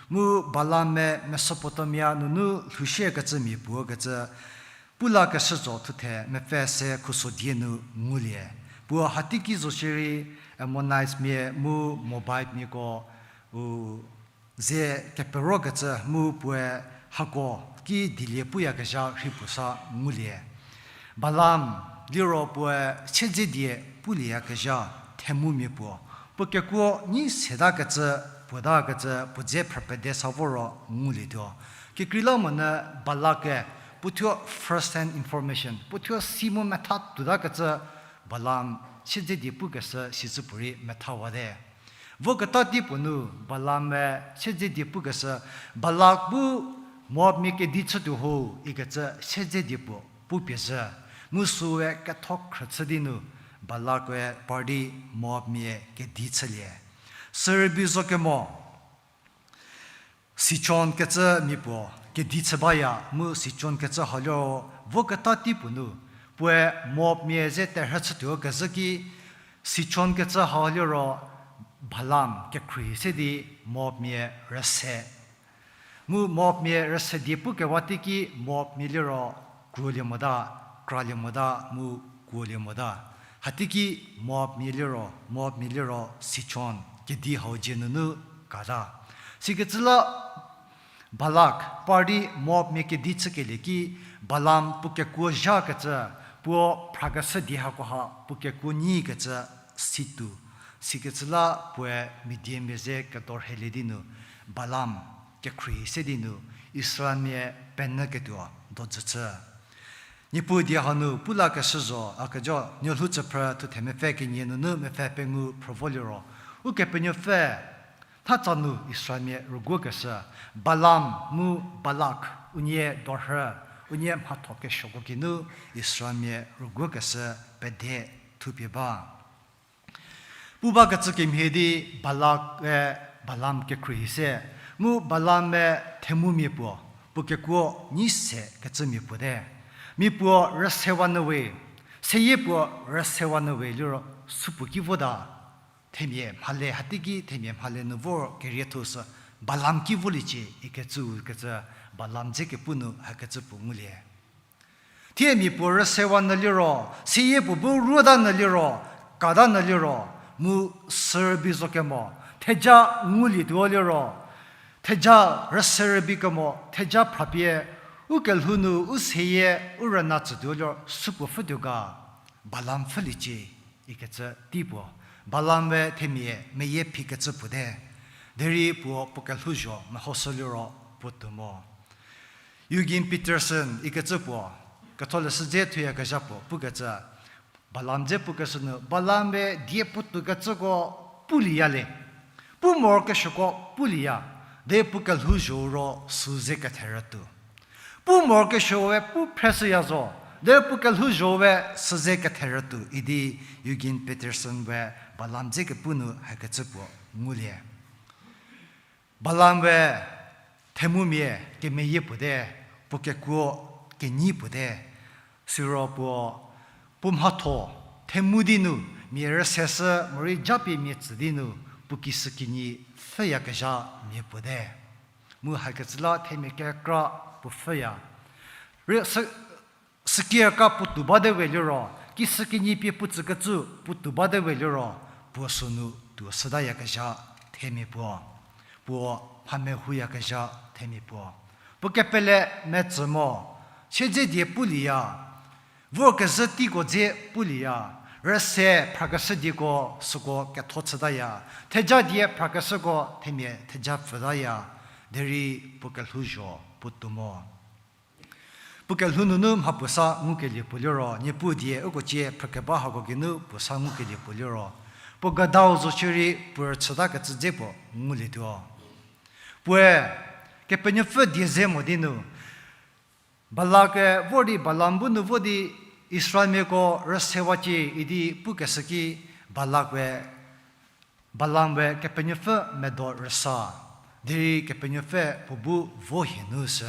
mu Balaam-e Mesopotamia nunu lhoushie kecü mia puo kecü, pu lakeshü zo thuthe mepfü se khuso die nu ngulie. Puo hateiki zo shierei Ammonites mia mu Moabite miako, u, ze kepero kecü mu puoe hako ki dilie puyakezha rhi puo sa ngulie. Balaam liro puoe siedzedie pulieyakezha themumia puo, puo kekuo nyi setakecü, puotakecü, puo dze phrü pede sa voro ngulietuo. Kekreilamonyü Balak-e puothuo first hand information, puothuo si mu metha tuotakecü Balaam siedzedie pukeshü sicü puorei methawate. Voketa tei puo nu Balaam-e siedzedie pukeshü, Balak bu Moabmia kedi chütuo ho ikecü siedzedie puo pupie zhü. Mu süe ketho khrü chü di nu Balak-e par di Moabmia kedi chülie. Sürübei zo kemo, Sichon kecü mia puo kedi chü baya, mu Sichon kecü hau liro voketa tei puo nu, puoe Moabmia ze terhü chütuo kezhü ki, Sichon kecü hau liro Balaam kekhruohi se di Moabmia rüse. Mu Moabmia rüse die pukewa teiki Moabmia liro kruolie mota, kralie mota, mu kuolie mota. Hateiki Moabmia liro, Moabmia liro Sichon kedi hau dzie nunu kata. Sikecü la Balak par di Moabmia kedi chükelie ki Balaam puo kekuo zhakecü, puo phrakeshü die hakoha puo kekuo nyikecü situo. Sikecü la puoe Midianmia ze kedorhelie di nu Balaam kekhruohi se di nu Israelmia penyü ketuo dojü chü. Niepuu die hanu pu lakeshü zo, a kejo, Nuolhou tsüphrü thuthe mepfü kenie nunu mepfü pengou phrü vo liro, Ukepenuopfü tha tsa nu Israelmia rüguokeshü, Balaam mu Balak unie dorhü, unie mhatho kesuoko geinu Israelmia rüguokeshü pede thupie ba. Pu bakecü kemhie di Balak-e Balaam kekhruohi se, mu Balaam-e themumia puo, puo kekuo nyi se kecü mia puo te. Mia puo rüsewa nyü we, seyie puo rüsewa nyü we liro supuo ki vota. Themia mhale, hateiki themia mhale nu vor kerietho sü Balaam ki voliecie ikecü kecü Balaam dze kepu nu hakecü puo ngulie. Thie mia puo rüsewa nyü liro, seyie puo bu ruota nyü liro, kata nyü liro, mu sürübei zo kemo, theja ngulietuo liro, theja rüse rübei kemo, theja phrapie, u kelhou nu u seyie u rüna tsütuo liro, supuo pfhütuo ga, Balaam pfhüliecie ikecü tei puo. Balaam-e themia meyie phikecü puo te. Derei puo puo kelhouzho mehoshü liro puo tuo mo. Eugene Peterson ikecü puo, ketholeshü dze thuyakezha puo pukecü, Balaam dze pukeshü nu, Balaam-e die puotoukecüko pulieya le. Pu morokesuoko pulieya, de puo kelhouzho ro süze ketherütuo. Pu morokesuowe pu phreshüya zo, de puo kelhouzho we süze ketherütuo idi Eugene Peterson we Balaam dze kepu nu hakecü puo ngulie. Balaam we themumia kemeyie puo te, puo kekuo kenyi puo te. Siro puo, puo mhatho themu di nu, mia rüseshü morei japie mia tsü di nu, puo kishükinyi pfhüyakezha mia puo te. Mu hakecü la themia kekra puo pfhüya. Rei sü, süki kekra puotou bate we liro, kishükinyi pie puo tsükecü puotou bate we liro, puo sünu tuo shütayakezha themia puo. Puo mha mehouyakezha themia puo. Puo kepele metsü mo, siedze die pulieya, vorkezhü teiko dze pulieya, rüse phrakeshü dieko süko ketho chütaya, theja die phrakeshüko themia theja pfhütaya, derei puo kelhouzho puotou mo. Puo kelhou nunu mha puo sa ngukelie puo liro, Niepuu die uko cie phrükeba hako geinu puo sa ngukelie puo liro, puo gadau zo shierei puo rüchütakecü dze puo ngulietuo. Puoe, Kepenuopfü die ze mo di nu, Balak-e vor di Balaam bu nu vo di Israelmiako rüsewacie idi pukeshü ki Balak we, Balaam we Kepenuopfü medo rüsa. Derei Kepenuopfü puo bu vo hie nu sü.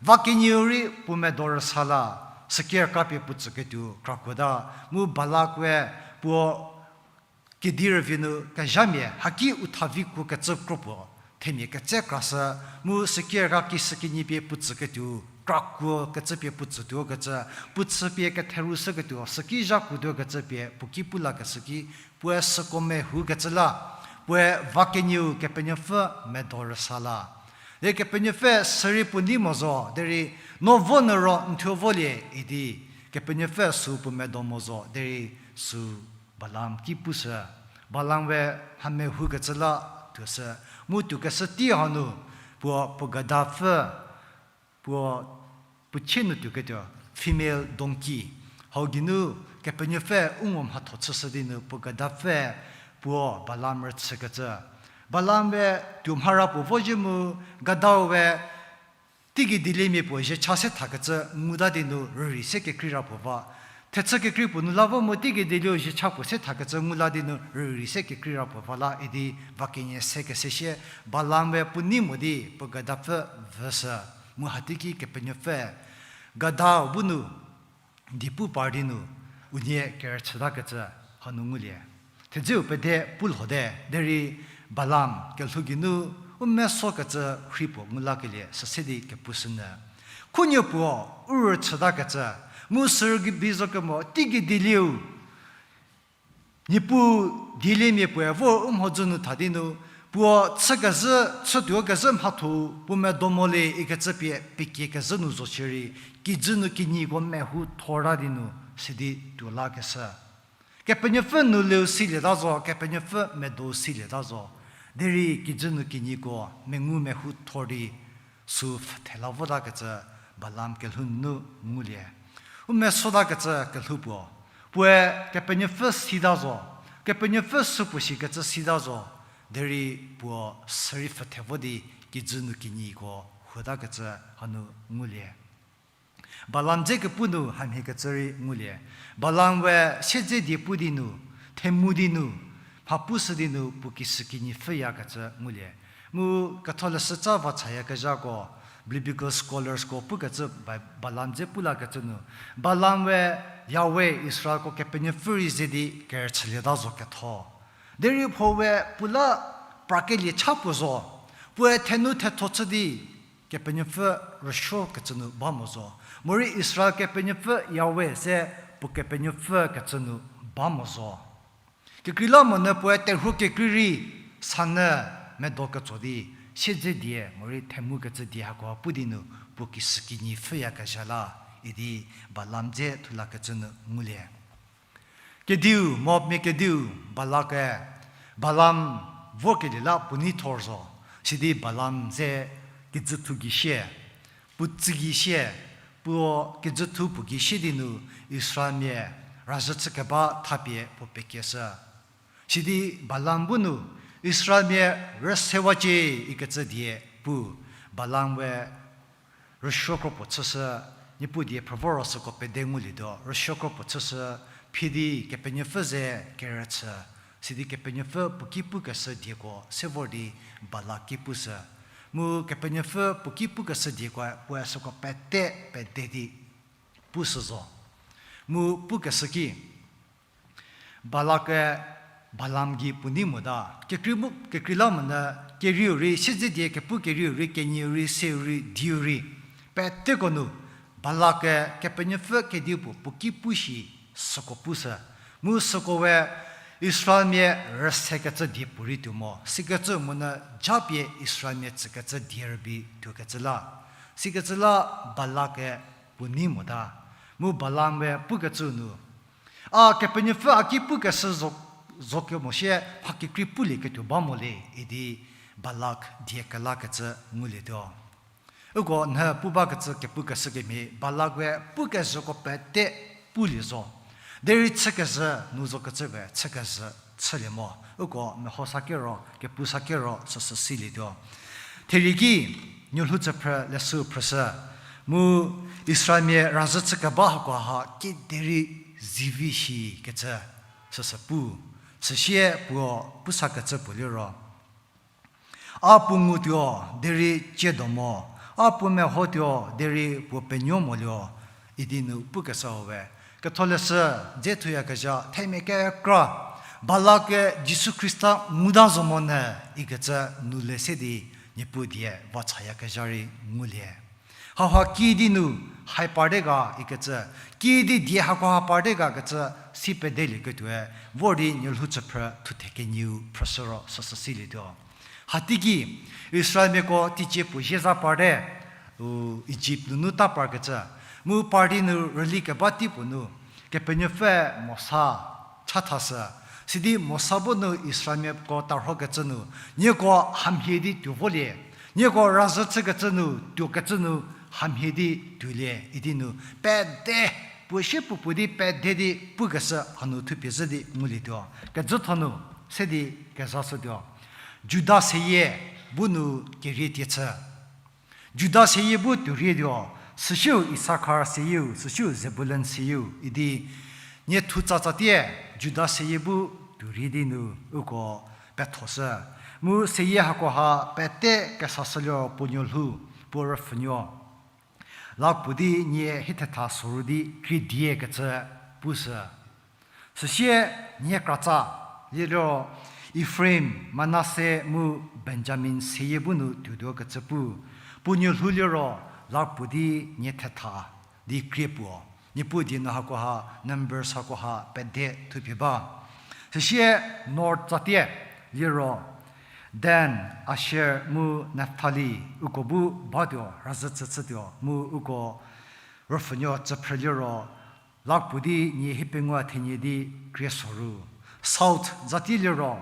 Va kenieu rei puo medo rüsa la, süki raka pie puo tsüketuo krakuota, mu Balak we puo kedi rüvie nu kezhamia haki u thavi kuo kecü kro puo, themia ketse krashü, mu süki raka kishükinyi pie puo tsüketuo krakuo kecü pie puo tsütuo kecü, puo chü pie ketherüshüketuo, süki zhakuotuo kecü pie puo ki pu lakeshü ki, puoe süko mehou kecü la, puoe va kenieu Kepenuopfü medo rüsa la. Derei Kepenuopfü sürei puo nei mo zo, derei no vo nyü ro n thuo volie idi, Kepenuopfü sü puo medo mo zo, derei sü Balaam ki pushü. Balaam we mha mehou kecü la tuoshü. Mu tuokeshü tei hanu, puo, puo gadapfü, puo, puo chie nu tuoketuo, female donkey. Hau geinu Kepenuopfü u ngo mhatho chüshü di nu puo gadapfü puo Balaam rüchükecü. Balaam we tuo mhara puo vo zhie mu gadau we teigei dieliemia puo zhiecha se thakecü nguta di nu rürei se kekrei ra puo va. Thechü kekrei puo nu la vo mu teigei dielieu zhiecha puo se thakecü ngu la di nu rürei se kekrei ra puo va la idi va kenie se kese shie Balaam we puo nei mo di puo gadapfü vüshü. Mu hateiki Kepenuopfü gadau bu nu die pu par di nu unie kerüchütakecü hanu ngulie. Thedzeu pede pu lhote derei Balaam kelhou geinu u mesokecü rhei puo ngu lakelie süse di kepushünyü. Khunuo puo u rüchütakecü, mu sürübi zo kemo teigei dielieu Niepuu dieliemia puoe vor u mhodzü nu tha di nu, puo chükezhü, chütuo kezhü mhatho puo medo mo le ikecü pie pekie kezhü nu zo shierei, kijü nu kinyiko mehou thor ta di nu, sidi tuo lakeshü. Kepenuopfü nu leu silieta zo, Kepenuopfü medo silieta zo. Derei kijü nu kinyiko mengu mehou thor di, sü pfhüthela votakecü Balaam kelhou nunu ngulie. U mesotakecü kelhou puo, puoe Kepenuopfü sita zo, Kepenuopfü supuo shikecü sita zo, derei puo sürei pfhüthe vo di kijü nu kinyiko huotakecü hanu ngulie. Balaam dze kepu nu hamhiekecü rei ngulie. Balaam we siedze die pu di nu, themu di nu, mha pushü di nu puo kishükinyi pfhüyakecü ngulie. Mu ketholeshütsa va chayakezhako, biblical scholarsko pukecü Ba-, Balaam dze pu lakecü nu, Balaam we Yahweh Israelko Kepenuopfü rei ze di kerüchülieta zo ketho. Derei puo we puo la prakelie cha puo zo, puoe thenu thetho chü di Kepenuopfü rüsuokecü nu ba mo zo. Morei Israel Kepenuopfü Yahweh se puo Kepenuopfükecü nu ba mo zo. Kekreilamonyü puoe terhuo kekrei rei sanyü medo ketso di, siedze die morei themukecü die hakoha pu di nu puo kishükinyi pfhüyakezha la, idi Balaam dze thu lakecü nu ngulie. Kediu, Moabmia kediu, Balak-e, Balaam vorkelie la puo nei thor zo, sidi Balaam ze kijüthu gei sie, puo tsü gei sie, puo kijüthu puo gei sie di nu Israelmia razhü chükeba thapie puo pekieshü. Sidi Balaam bu nu Israelmia rüsewacie ikecü die pu, Balaam we rüsuo kropuo chüshü, Niepuu die phrü vo ro süko pede ngulietuo, rüsuo kropuo chüshü, phidi Kepenuopfü ze kerüchü, sidi Kepenuopfü puo ki pukeshü dieko se vor di Balak ki pushü. Mu Kepenuopfü puo ki pukeshü dieko puoe süko pete pede di pushü zo. Mu pukeshü ki, Balak-e Balaam gei puo nei mota, kekrei mu, kekreilamonyü kerieu rei, siedze die kepu kerieu rei, kenieu rei, seu rei, dieu rei, peteko nu Balak-e Kepenuopfü kediu puo puo ki pu shi süko pushü. Mu süko we Israelmia rüsekecü die puorei tuo mo. Sikecü monyü japie Israelmia tsükecü die rübei tuokecü la. Sikecü la Balak-e puo nei mota. Mu Balaam we pukecü nu, a Kepenuopfü a ki pukeshü zo, zo kemo sie mha kekrei pulieketuo ba mo le, idi Balak die kelakecü ngulietuo. Uko nhü pu bakecü kepukeshü kemhie Balak we pukezhüko pete pulie zo. Derei chükezhü nu zokecü we chükezhü chülie mo. Uko meho sakero, kepu sakero süsü silietuo. Therei ki, nuolhou tsüphrü leshü phrüshü, mu Israelmia razhü chükeba hakoha kiderei zivi shikecü süsü pu. Süsie puo pusakecü puo liro, A puo ngutuo, derei ciedo mo. A puo mehotuo, derei puo penuo moluo, idi nu pukeshüu we. Ketholeshü, dze thuyakezha, themia kekra, Balak-e Jisu Khrista nguta zo monyü, ikecü nu le se di, Niepuu die va chayakezha rei ngulie. Hauha kiüdi nu hai parte ga ikecü, kiüdi die hakoha parte ga kecü, si pedelieketuoe, vor di nielhou chüphrü thuthe kenieu phrüshü ro süsü silietuo. Hateiki, Israelmiako teicie puo zieza parte, u, Ijipt nunu ta parkecü, mu party nu rüli keba tei puo nu, Kepenuopfü Mosa chathashü, sidi Mosa bu nu Israelmiako tarhokecü nu, nieko hamhie di tuo volie, nieko razhü chükecü nu, tuokecü nu hamhie di tuolie, idi nu, pede, puo sie puo puo di pede di pukeshü hanu thupie zhü di ngulietuo. Kejütho nu, se di kezashütuo. Juda seyie bu nu kerie tie chü. Juda seyie bu tuorietuo, süsiu Isakhar seyieu, süsiu Zebulun seyieu, idi nie thu tsatsatie, Juda seyie bu tuorie di nu uko pethoshü. Mu seyie hakoha pete kesashüliro puo nuolhou, puo rüpfhünuo. Lak puo di nie hie thetha soru di krie die kecü pushü. Süsie nie kratsa, liro Efraim, Manase mu Benjamin seyie bu nu tuotuo kecü pu. Puo nuolhou liro lak puo di nie thetha di krie puo. Niepuu die nu hakoha, Numbers hakoha pede thupie ba. Süsie north tsatie liro Dan, Asher mu Naphtali uko bu batuo, razhü chü chütuo mu uko rüpfhünuo chüphrü liro lak puo di nie hiepengou thenie di krie soru. South zati liro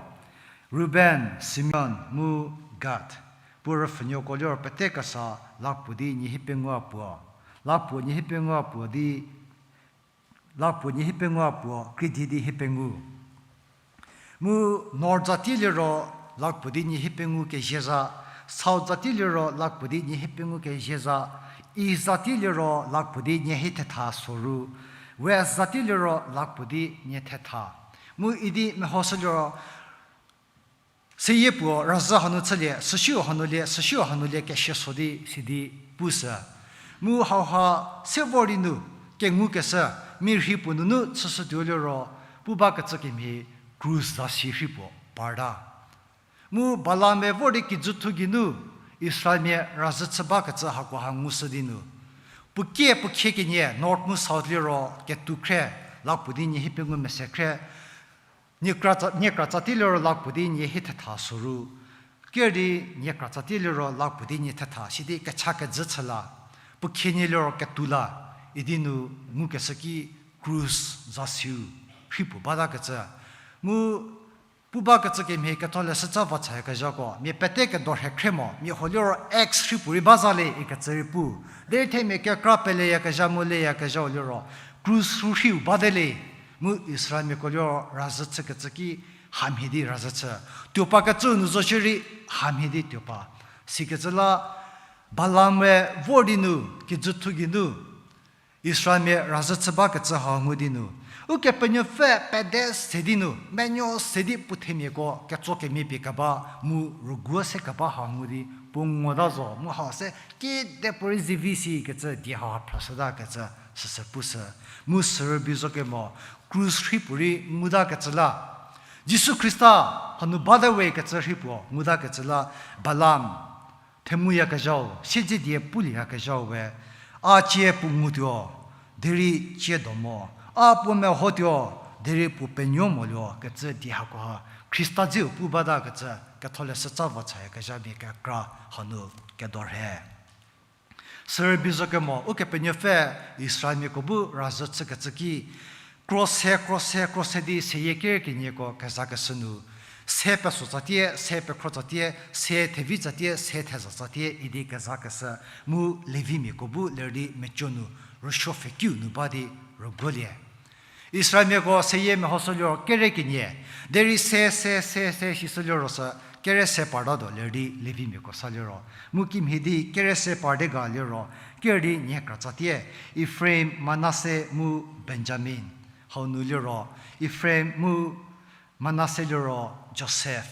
Reuben, Simeon mu Gad. Puo rüpfhünuoko liro pete kesa lak puo di nie hiepengou puo. Lak puo nie hiepengou puo di, lak puo nie hiepengou puo krie die di hiepengou. Mu north zati liro lak puo di nie hiepengou kezieza, south zati liro lak puo di nie hiepengou kezieza, east zati liro lak puo di nie hie thetha soru, west zati liro lak puo di nie thetha. Mu idi mehoshü liro seyie puo razhü hanu chülie, süsiu hanu lie, süsiu hanu lie kesia so di sidi pushü. Mu hauha se vor di nu kengukeshü, mia rhei puo nunu chüshütuo liro, pu bakecü kemhie krus zasi rhei puo parta. Mu Balaam-e vor di kijüthu geinu Israelmia razhü chü bakecü hakoha ngushü di nu, puo kie puo khie kenie north mu south liro ketuo khre, lak puo di nie hiepengou mese khre, nie kratsa, nie kratsa tei liro lak puo di nie hie thetha soru, ker di nie kratsa tei liro lak puo di nie thetha sidi kecha kejü chü la, puo khie nie liro ketuo la, idi nu ngukeshü ki krus zasiu rhei puo batakecü. Mu pu bakecü kemhie ketholeshü tsa va chayakezhako, mia pete kedo rhe khre mo, mia huo liro X rhei puorei ba za le ikecü rei pu. Derei themia kekra peleyakezha mu leyakezhau liro, krus rhu rheiu bate le, mu Israelmiako liro razhü chükecü ki hamhie di razhü chü. Tuopakecü nu zo shierei hamhie di tuopa. Sikecü la Balaam-e vor di nu, kijüthu geinu, Israelmia razhü chü bakecü hau ngu di nu, Ukepenuopfü pede se di nu, menuo se di puo themiako ketso kemia pie keba mu rüguo se keba hau ngu di puo ngota zo, mu hau se kidepuorei zivi sikecü die hau phrashütakecü süsü pushü. Mu sürübei zo kemo, krus rhei puorei ngutakecü la, Jisu Khrista hanu bate we kecü rhei puo ngutakecü la, Balaam themuyakezhau, siedze die pulieyakezhau we, A cie puo ngutuo, derei ciedo mo, a puo mehotuo, derei puo penuo moluo kecü die hakoha, Khrista dzeu pu batakecü ketholeshü tsa va chayakezhamia kekra hanu kedo rhe. Sürübei zo kemo, Ukepenuopfü Israelmiako bu razhü chükecü ki, kro se, kro se, kro se di seyie ker kenieko kezakeshü nu, se peso tsatie, se pekhro tsatie, se thevi tsatie, se theza tsatie idi kezakeshü, mu Levimiako bu ler di meco nu rüsuo pfhekiu nu ba di rüguolie. Israelmiako seyie mehoshü liro kere kenie, derei se, se, se, se sishü liro sü kere se partatuo ler di Levimiako sa liro. Mu kimhie di kere se parte ga liro, ker di nie kratsatie, Efraim, Manase mu Benjamin. Hau nu liro, Efraim mu Manase liro Josef,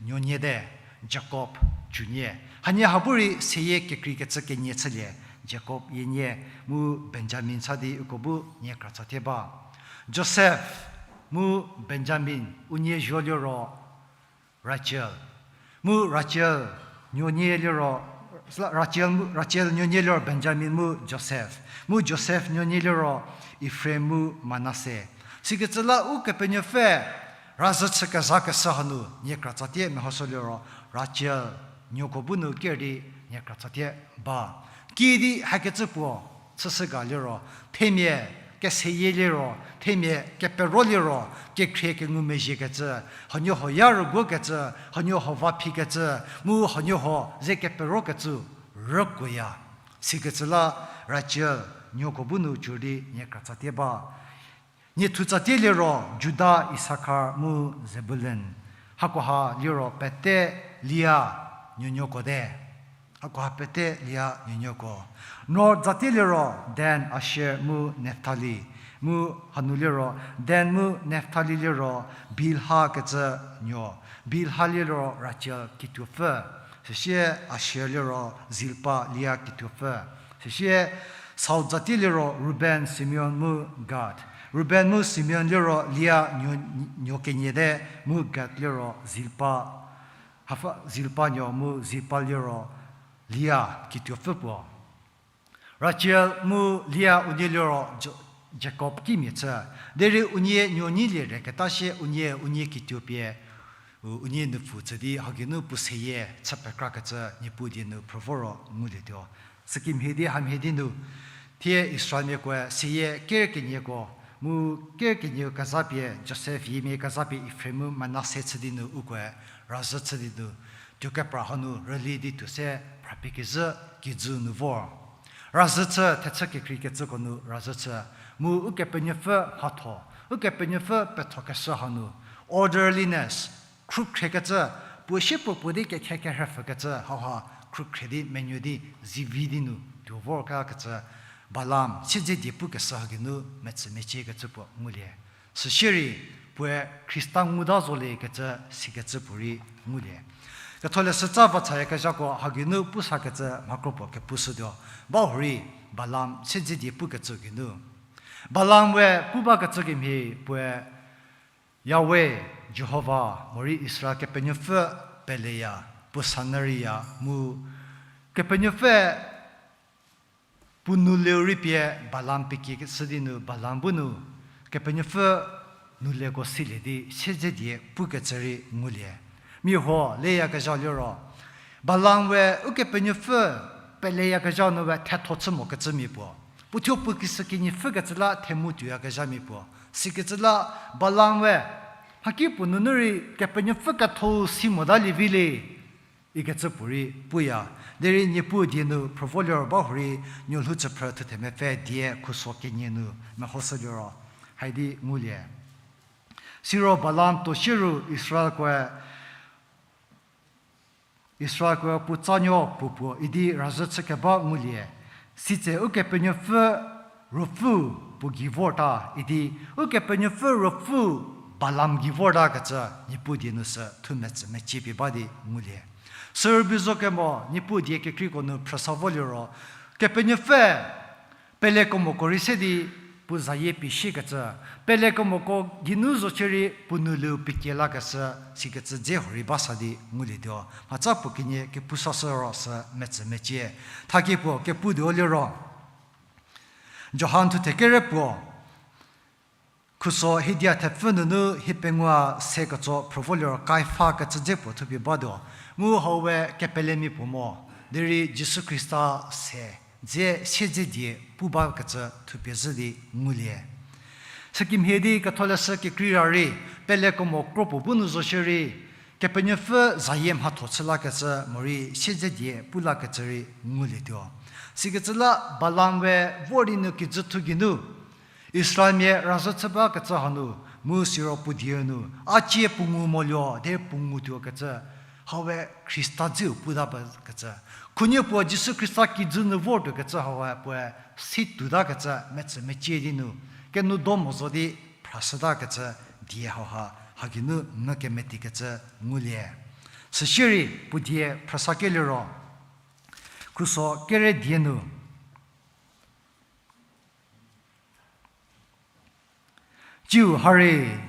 nuonie te, Jakob, Junie. Hanie ha bu rei seyie kekreikecü kenie chülie, Jakob yienie, mu Benjamin sa di uko bu nie kratsatie ba. Josef, mu Benjamin, unie zuo liro Rachel. Mu Rachel nuonie liro, Rachel, Rachel nuonie liro Benjamin mu Josef. Mu Josef nuonie liro Efraim mu Manase. Sikecü la Ukepenuopfü razhü chü kezakeshü hanu nie kratsatie mehoshü liro Rachel nuoko bu nu ker di nie kratsatie ba. Kiüdi hakecü puo chüshü ga liro, themia keseyie liro, themia kepero liro, kekhrie kengumezhiekecü, hanuoho ya rüguokecü, hanuoho va phikecü, mu hanuoho ze keperokecü rükuoya. Sikecü la Rachel nuoko bu nu cü di nie kratsatie ba. Nie thutsatie liro Juda, Isakhar mu Zebulun. Hakoha liro pete Lia nuonuoko te. Hakoha pete Lia nuonuoko. North zatie liro Dan, Asher mu Naphtali. Mu hanu liro Dan mu Naphtali liro Bilha kecü nuo. Bilha liro Rachel kituopfü. Süsie Asher liro Zilpa, Lia kituopfü. Süsie south zatie liro Ruben, Simeon mu Gad. Ruben mu Simeon liro Lia nuo, nuo kenie te, mu Gad liro Zilpa, hapfü Zilpa nuo mu Zilpa liro Lia kituopfü puo. Rachel mu Lia unie liro Jo-, Jakob kimia chü. Derei unie nuo nyilie reketa sie unie, unie kituo pie u, unie nupfu chü di hagei nu puo seyie chü pekrakecü Niepuu die nu phrü voro ngulietuo. Sükimhie di hamhie di nu, thie Israelmiakoe seyie ker kenieko, mu ker kenie kezapie Josef yiemia kezapie Efraim mu Manase chü di nu ukoe razhü chü di nu, tuo kepra hanu rüli di tuo se phrapie kezhü kijü nu vor. Razhü chü, thechü kekreikecüko nu razhü chü, mu Ukepenuopfü mhatho, Ukepenuopfü pethokeshü hanu, orderliness, khrukhriekecü, puo sie puo puo di kekhe kerhepfükecü, hauha khrukhrie di menuo di zivi di nu tuo vorkecü, Balaam siedze die pukeshü hagei nu metsü meciekecü puo ngulie. Süsie rei puoe Khrista nguta zoliekecü sikecü puorei ngulie. Ketholeshü tsa va chayakezhako hagei nu pusakecü mhakro puo kepushütuo. Bahurei Balaam siedze die pukecü geinu, Balaam we pu bakecü kemhie puoe Yahweh, Jihova, morei Israel Kepenuopfü peleya, puo sa nyü reiya mu Kepenuopfü puo nouleu rei pie Balaam pekieshü di nu Balaam bu nu Kepenuopfü nouleko silie di siedze die pukecü rei ngulie. Mia huo leyakezha liro, Balaam we Ukepenuopfü peleyakezha nu we thetho chü mokecü mia puo. Puothuo puo kishükinyi pfhükecü la themu tuoyakezha mia puo. Sikecü la Balaam we, mhaki puo nunu rei Kepenuopfü ketho si motalie vi le, ikecü puorei puya. Derei Niepuu die nu phrü vo liro bahurei nuolhou chüphrü thuthe-mepfü die khuso kenie nu mehoshü liro, haidi ngulie. Siro Balaam tuo shieru Israelkoe, Israelkoe puotsanuo puo puo idi razhü chü keba ngulie. Sitse Ukepenuopfü Ruopfü puo gei vorta idi, Ukepenuopfü Ruopfü Balaam gei vortakecü Niepuu die nu sü thumetsü mecie pie ba di ngulie. Sürübei zo kemo Niepuu die kekreiko nu phrüsa vo liro, Kepenuopfü pelekemoko rei se di puo zayie pie siekecü, pelekemoko geinu zo shierei puo nouleu pekie lakeshü, sikecü dze hurei ba sa di ngulietuo. Mhatsa puo kenie kepusashü ro sü metsü mecie. Thakie puo kepu tuo liro, Johan thuthe kere puo, khuso hidia thepfü nunu hiepengou se ketso phrü vo liro Kaifa kecü dze puo thupie batuo. Mu hau we kepelemia puo mo, derei Jisu Khrista se dze siedze die pu bakecü thupie zhü di ngulie. Sükemhie di ketholeshü kekreira rei, pelekemo kro puo bu nu zo shierei, Kepenuopfü zayie mhatho chü lakecü morei siedze die pu lakecü rei ngulietuo. Sikecü la Balaam we vor di nu kijü thu geinu, Israelmia razhü chü bakecü hanu, mu siro puo dieu nu, a cie puo ngu moluo, derei puo ngutuokecü, hau we Khrista dzeu puta bakecü. Khunhie puo Jisu Khrista kijü nu vortuokecü hau we puoe si tutakecü metsü mecie di nu, kenoudor mo zo di phrashütakecü die hauha, hagei nu mvü kemetikecü ngulie. Süsie rei puo die phrüsakelie ro, khuso kere die nu. Tsiu ha rei,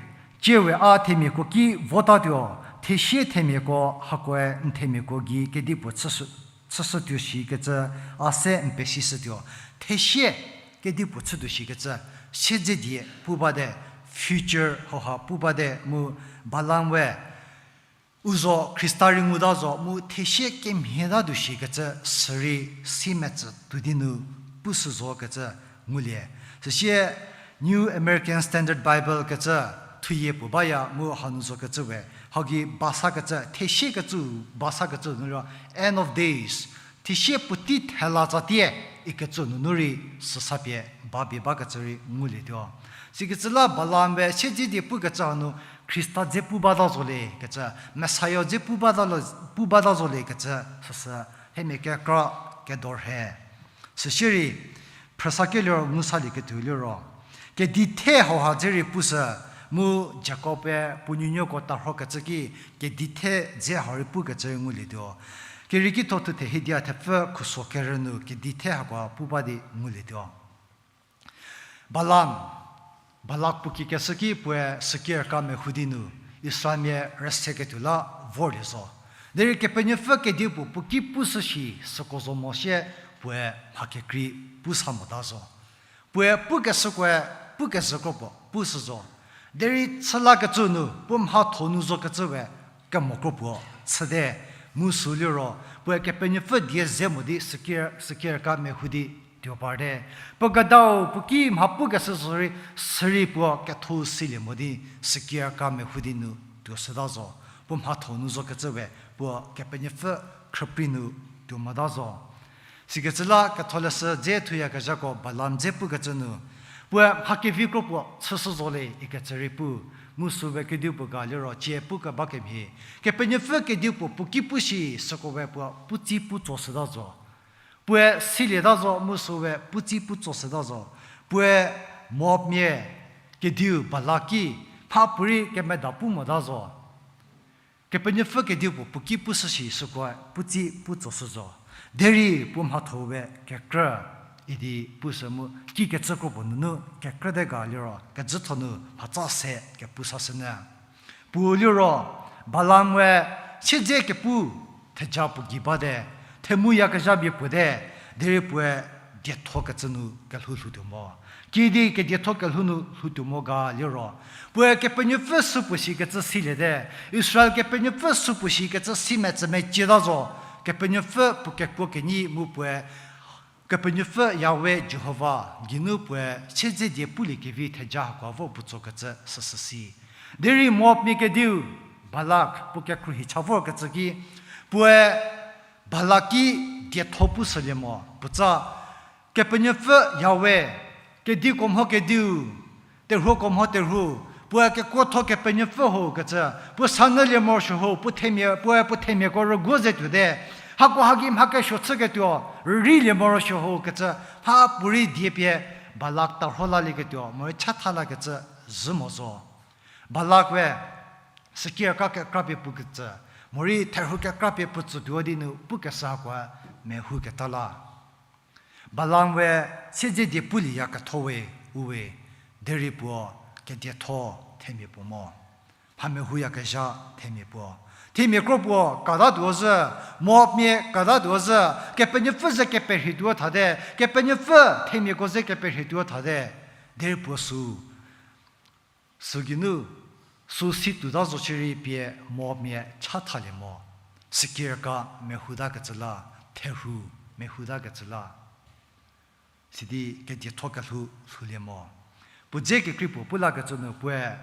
tsiewe a themiako ki votatuo, thesie themiako hakoe n themiako gei kedipuo chüshü, chüshütuo shikecü, a se n pesishütuo. Thesie kedipuo chütuo shikecü, siedze die pu bate, future hauha pu bate mu Balaam we u zo Khrista rei nguta zo mu thesie kemhie tatuo shikecü sürei si metsü tuo di nu pushü zokecü ngulie. Süsie New American Standard Bible kecü thuyie puo baya mu hanu zokecü we, hau gei basakecü, thesiekecü, basakecü nu ro end of days, thesie puotei thela tsatie ikecü nunu rei süsa pie ba pie bakecü rei ngulietuo. Sikecü la Balaam we siedze die pukecü hanu Khrista dze pu bata zo lekecü, Messiah dze pu bata lo, pu bata zo lekecü süsü themia kekra kedorhe. Süsie rei phrüsakelie ro ngusalieketuo liro, kedithe hauha dze rei pushü, mu Jakob-e puo nuonuoko tarhokecü ki kedithe dze hau rei pukecü rei ngulietuo. Kerieki tho thuthe hiedia thepfü khuso kerü nu kedithe hakoha pu ba di ngulietuo. Balaam, Balak puo kikeshü ki puoe süki rüka mehou di nu Israelmia rüseketuo la vorlie zo. Derei Kepenuopfü kedipuo puo ki pushü shi süko zo mo sie puoe mha kekrei pusa mota zo. Puoe pukeshükoe pukezhü kro puo pushü zo. Derei chülakecü nu puo mhatho nu zokecü we kemo kro puo chüte, mu sü liro puoe Kepenuopfü die ze mo di süki, süki rüka mehou di tuo parte. Puo kedau puo ki mha pukeshü zorei, sürei puo ketho silie mo di süki rüka mehou di nu tuo shüta zo. Puo mhatho nu zokecü we puo Kepenuopfü khrüprei nu tuo mota zo. Sikecü la ketholeshü dze thuyakezhako Balaam dze pukecü nu, puoe mha kevi kro puo chüshü zo le ikecü rei pu, mu sü we kedipuo ga liro cie pukeba kemhie, Kepenuopfü kedipuo puo ki pu shi süko we puo puotsi pu tso shüta zo. Puoe silieta zo mu sü we puotsi pu tso shüta zo. Puoe Moabmia kediu Balak ki mhapuorei kemeda pu mota zo. Kepenuopfü kedipuo puo ki pushü shi sükoe puotsi pu tso shü zo. Derei puo mhatho we kekrü idi pushü mu kikecü kro puo nunu kekrüte ga liro kejütho nu mhatsa se kepu sashünyü. Puo liro, Balaam we siedze kepu theja puo gei bate, themuyakezha pie puote, derei puoe dietho kecü nu kelhou lhoutuo mo. Kiüdi kedietho kelhou nu lhoutuo mo ga liro, puoe Kepenuopfü supuo shikecü siliete, Israel Kepenuopfü supuo shikecü si metsü mecieta zo, Kepenuopfü puo kekuo kenyi mu puoe Kepenuopfü Yahweh Jihova geinu puoe siedze die pulie kevi theja hakoha vo puo tsokecü süsü si. Derei Moabmia kediu Balak puo kekhruohi cha vorkecü ki, puoe Balak ki dietho pushülie mo, puotsa Kepenuopfü Yahweh, kediko mho kediu, terhuoko mho terhu, puoe kekuotho Kepenuopfü ho kecü, puo sanyülie morosuo ho, puo themia, puoe puo themiako rüguo ze tuote, hako hagi mha kesuo chüketuo, rüreilie morosuo ho kecü, mhapuorei die pie Balak tarho lalieketuo morei chatha lakecü zhü mo zo. Balak we süki rüka kekrapie pukecü, morei therhu kekrapie putsütuo di nu pukeshü hakoe mehouketa la. Balaam we siedze die pulieya ketho we, u we, derei puo kedietho themia puo mo. Mha mehouyakezha themia puo. Themia kro puo katatuo zhü, Moabmia katatuo zhü, Kepenuopfü ze keperhietuo thate, Kepenuopfü themiako ze keperhietuo thate, derei puo sü sü geinu, sü si tuota zo shierei pie Moabmia chathalie mo, süki rüka mehoutakecü la, therhu mehoutakecü la. Sidi kedietho kelhou lhoulie mo. Puo dze kekrei puo pulakecü nu puoe,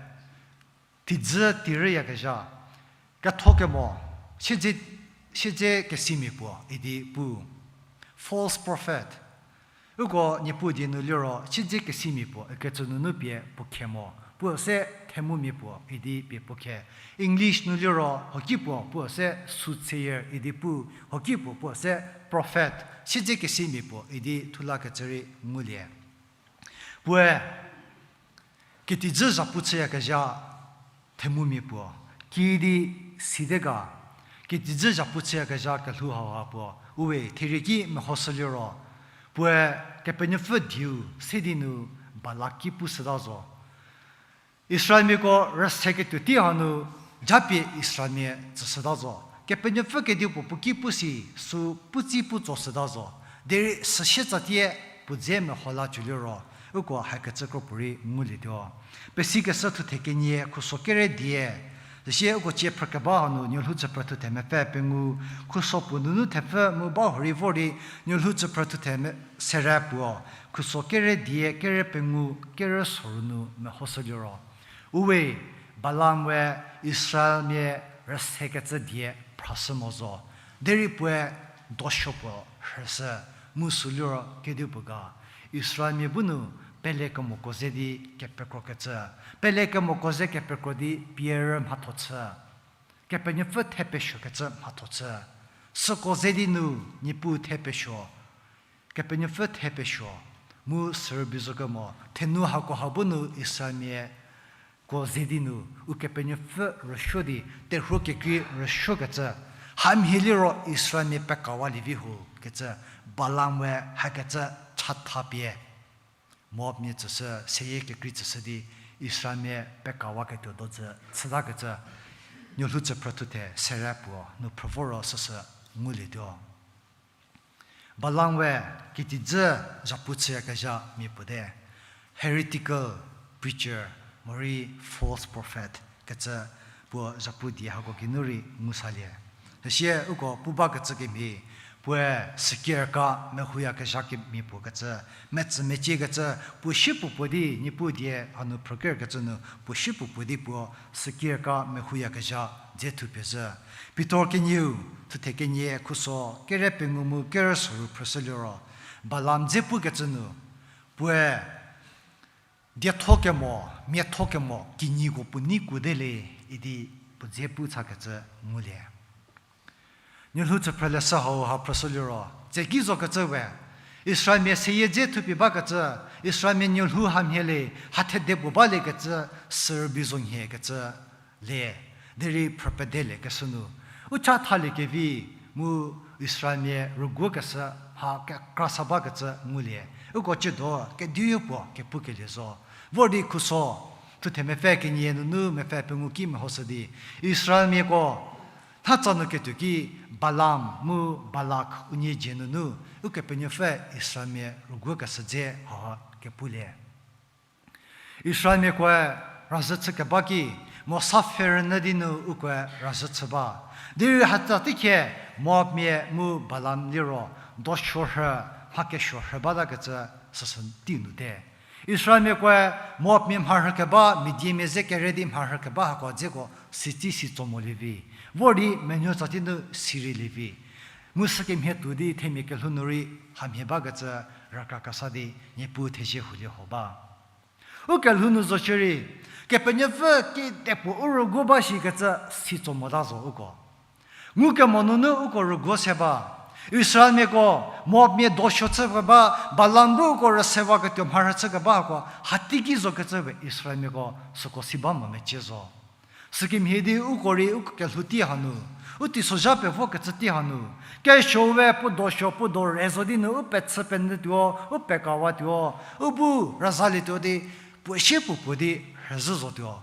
teidzü teirüyakezha, ketho kemo, siedze, siedze kesimia puo idi pu. False prophet. Uko Niepuu die nu liro siedze kesimia puo ikecü nunu pie puo khe mo, puo se themumia puo idi pie puo khe. English nu liro hoki puo puo se soothsayer idi pu, hoki puo puo se prophet, siedze kesimia puo idi thulakecü rei ngulie. Puoe, keteidzü zhapu chüyakezha themumia puo, kiüdi site ga, Kedidzü zhapu chüyakezha kelhou hauha puo, uwe therie ki mehoshü liro, puoe Kepenuopfü dieu se di nu Balak ki pushüta zo. Israelmiako rüse ketuo tei hanu, japie Israelmia tsüshüta zo. Kepenuopfü kediu puo puo ki pusi, sü putsi pu tsoshüta zo. Derei süsie tsatie puo dze meho la cü liro, uko hakecü kropuorei ngulietuo. Pesikeshü thuthe kenie khuso kere die, süsie uko cie phrükeba hanu Nuolhou Tsüphrü thuthe mepfü pengou, khuso puo nunu thepfü mu ba hurei vor di Nuolhou Tsüphrü thuthe me-, sere puo, khuso kere die, kere pengou, kere soru nu mehoshü liro, uwe, Balaam we Israelmia rüsekecü die phrashü mo zo, derei puoe dosuo puo rhüshü, mu sü liro kedipuo ga, Israelmia bu nu pelekemoko ze di kepekrokecü, pelekemoko ze kepekro di pierü mhatho chü, Kepenuopfü thepesuokecü mhatho chü, süko ze di nu Niepuu thepesuo, Kepenuopfü thepesuo, mu sürübei zo kemo, thenu hakoha bu nu Israelmiako ze di nu, Ukepenuopfü rüsuo di, terhuo kekrei rüsuokecü, hamhie liro Israelmia pekawalie vi ho kecü, Balaam we hakecü chatha pie, Moabmia tsüshü, seyie kekrei tsüshü di, Israelmia pekawaketuo dozü chütakecü, Nuolhou Tsüphrü thuthe sere puo nu phrü voro süsü ngulietuo. Balaam we kitidzü zhapu chüyakezha mia puo te, heretical preacher, morei false prophet kecü puo zhapu die hako geinu rei ngu salie. Süsie uko pu bakecü kemhie, puoe sikirka mehouyakezha kemhie puo kecü, metsü meciekecü, puo sie puo puo di Niepuu die hanu phrükerkecü nu, puo sie puo puo di puo sikirka mehouyakezha dze thupie zhü. Pitor kenieu, thuthe kenie khuso, kere pengou mu kere soru phrüshü liro, Balaam dze pukecü nu, puoe dietho kemo, miatho kemo, kinyiko puo nei kuo de le, idi puo dze pu chakecü ngulie. Nuolhou Tsüphrü leshü hauha phrüshü liro, tseki zokecü we, Israelmia seyie dze thupie bakecü, Israelmia nuolhou hamhie le, hathede puo baliekecü, sürübei zo nhiekecü le, derei phrü pedeliekeshü nu, u cha thaliekevi mu Israelmia rüguokeshü mha kekra sa bakecü ngulie, uko ciedo kediu puo kepukelie zo. Vor di khuso, thuthe mepfü kenie nunu mepfü pengou ki mehoshü di, Israelmiako, tha tsa nu ketuo ki Balaam mu Balak unie dzie nunu, Ukepenuopfü Israelmia rüguokeshü dze haha kepulie. Israelmiakoe razhü chü keba ki, Mosa pfhe rünyü di nu ukoe razhü chü ba. Derei hatsa teikhie Moabmia mu Balaam liro, dosuo rhü, mha kesuo rhü batakecü süsü tei nu te. Israelmiakoe Moabmia mharhü keba, Midianmia ze kere di mharhü keba hako dzeko sitsi si tso molie vi. Vor di menuo tsatie nu si rei lie vi. Mu sükemhie tuo di themia kelhou nu rei hamhie bakecü rükra kesa di Niepuu thezie hulie ho ba. U kelhou nu zo shierei, Kepenuopfü kidepuo u rüguo ba shikecü si tso mota zo uko. Ngukemo nunu uko rüguo se ba. Israelmiako, Moabmia dosuo chü keba, Balaam bu uko rüsewaketuo mharhü chü keba hako, hateiki zokecü we Israelmiako süko si ba mo mecie zo. Sükemhie di uko rei u kelhou tei hanu, u teisozha pevokecü tei hanu, kesuo we puo dosuo puo do re zo di nu u pechü penyütuo, u pekawatuo, u bu razalietuo di, puo sie puo puo di rhezhü zotuo.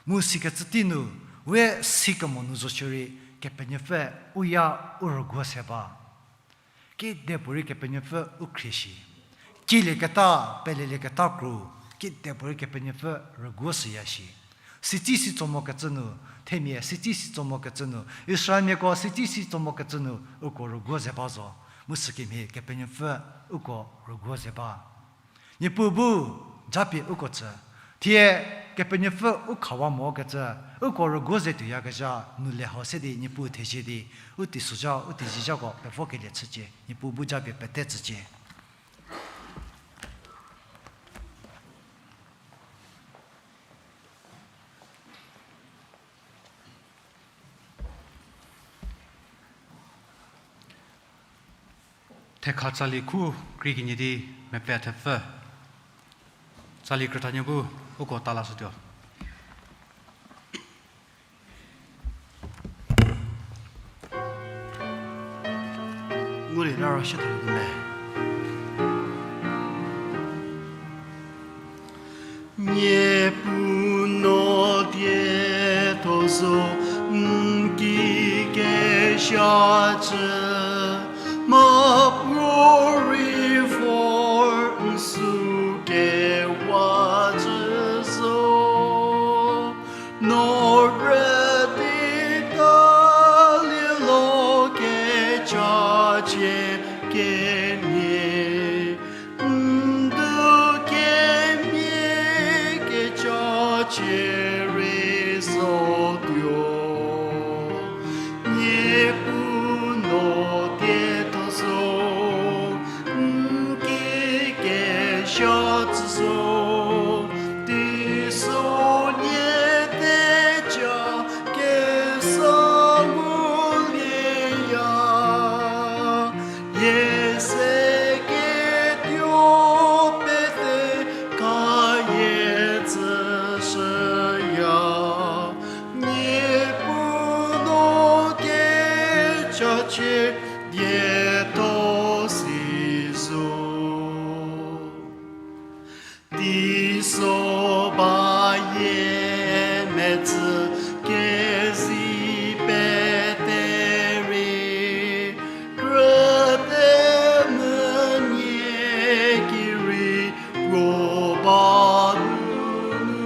Mu sikecü tei nu, we sikemo nu zo shierei, Kepenuopfü u ya u rüguo se ba. Kidepuorei Kepenuopfü u khrie shi. Kilieketa, pelelieketa kro, kidepuorei Kepenuopfü rüguo shüya shi. Sitsi si tso mokecü nu, themia sitsi si tso mokecü nu, Israelmiako sitsi si tso mokecü nu, uko rüguo ze ba zo. Mu sükemhie Kepenuopfü uko rüguo ze ba. Niepuu bu japie uko tsü. Thie Kepenuopfü u khawa mokecü, uko rüguo ze tuoyakezha nu le hau se di Niepuu thezie di, u teisozha, u teizizhako pevokelie chücie, Niepuu bu japie pete tsücie. Thekha tsali khu krie kenie di mepfü thepfü. Tsali krütanie bu uko ta lashütuo. Ira rüshütuo me. Niepuu no dietho zo, n ki kezha cü, ma puo rei vor n sü kewa cü zo. No rüdi talie lo kechacie kemhie, n du kemhie kechacie rei zotuo. Niepuu no dietho zo, n ki kezha cü zo, teiso nie theja kesa ngulieya. Hie se ketuo pete kayie tsüshüya. Niepuu no kechacie dietho si zo. Teiso ba hie metsü kezi pete rei, krüte menie ki rei puo ba nunu,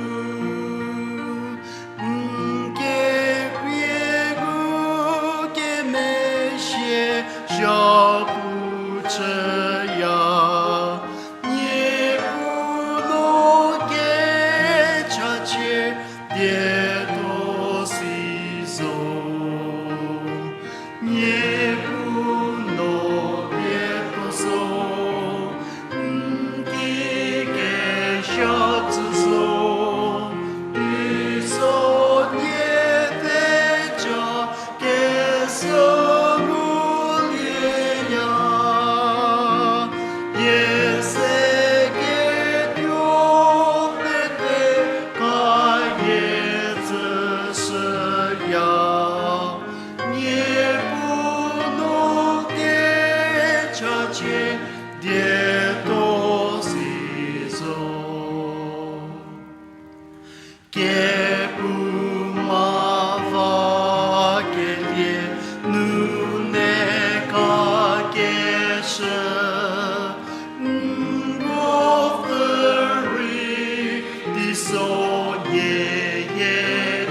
n kekrie ngu kemezhie zhapu chüya. Niepuu no kechacie dietho si zo. Niepuu no dietho zo, n ki kezha cü zo, teiso nie theja kesa ngulieya. Hie se ketuo pete kayie tsüshüya. Niepuu no kechacie dietho si zo. Kephouma va kelie nu ne kakeshü, n ruopfü rei teiso nie hie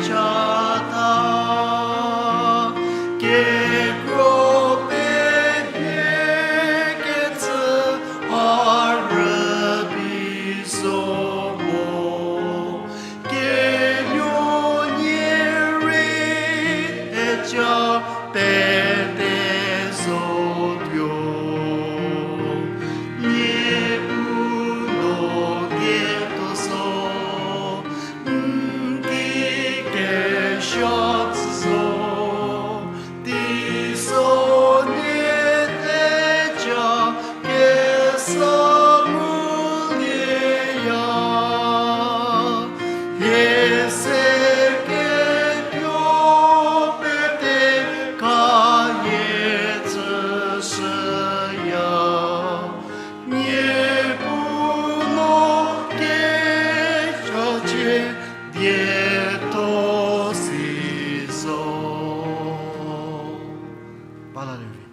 chatha. Kekro pehie kecü a rübei zo mo, kenuo nie rei theja pete zotuo. Niepuu no dietho zo, n ki kezha cü zo, teiso nie theja kesa ngulieya. Hie se ketuo pete kayie tsüshüya. Niepuu no kechacie dietho si zo. Ba la lerei.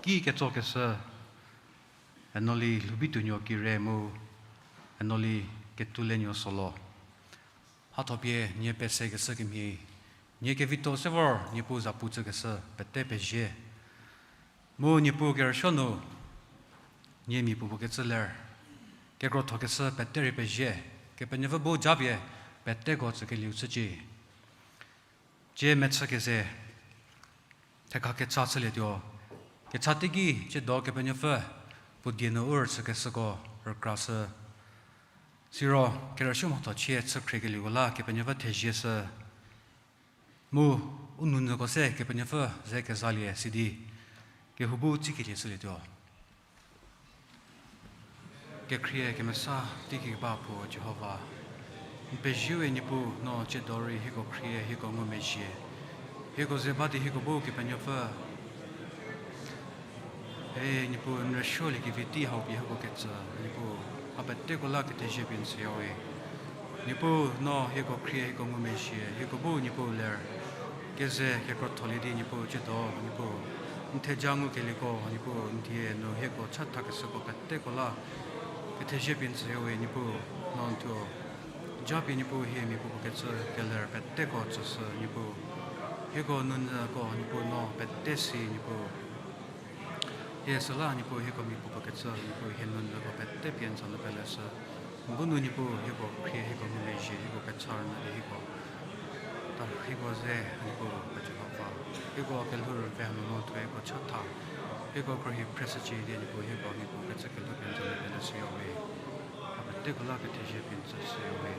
Ki ketsokeshü, Enoli Lhoubi Tuonuo kire mu Enoli Ketulenuo Solo. Mhatho pie nie pesekeshü kemhie, nie kevitho se vor Niepuu zapu chükeshü pete pezie. Mu Niepuu kerüsuo nu, nie mia puopuo kecü ler, kekrothokeshü pete rei pezie, Kepenuopfü bu japie peteko tsükelieu chücie. Tsie mechü keze, thekha kecha chülietuo, kecha teiki tsiedo Kepenuopfü puo die nu u rüchükeshüko rükrashü. Siro kerüsuo mhatho chie chükhriekelieko la Kepenuopfü thezieshü. Mu u nounyüko se Kepenuopfü ze kezalie sidi, kehou bu tsikelie shülietuo. Kekhrie kemesa teiki keba puo Jihova, n pezie we Niepuu, no tsiedo rei hieko khrie hieko ngumezhie, hieko ze ba di hieko bu Kepenuopfü. E Niepuu, n rüsuoliekevi tei hau pie hieko ketsü, Niepuu, mha peteko la kethezie pie n tsüya we. Niepuu, no hieko khrie hieko ngumezhie hieko bu Niepuu ler keze kekrotholie di Niepuu tsiedo, Niepuu, n theja ngukelieko, Niepuu, n die nu hieko chathakeshüko peteko la kethezie pie n tsüya we. Niepuu, no n thuo japie Niepuu hie miapuopuo kecü keler peteko tsüshü Niepuu. Hieko nunyüko Niepuu no pete si Niepuu. Hie süla Niepuu hieko miapuopuo kecü Niepuu hie nunyüko pete pie n tsü nu peleshü. N bu nu Niepuu hieko khrie hieko ngumezhie hieko kecha rünyü di hieko ta hieko ze Niepuu pejüko va, hieko kelhou rüve nu no thuo hieko chatha, hieko khruohi phreshücie di Niepuu hieko miapuopuo kecü kelhou pie n tsü nu peleshüya we. Mha peteko la kethezie pie n tsüshüya we.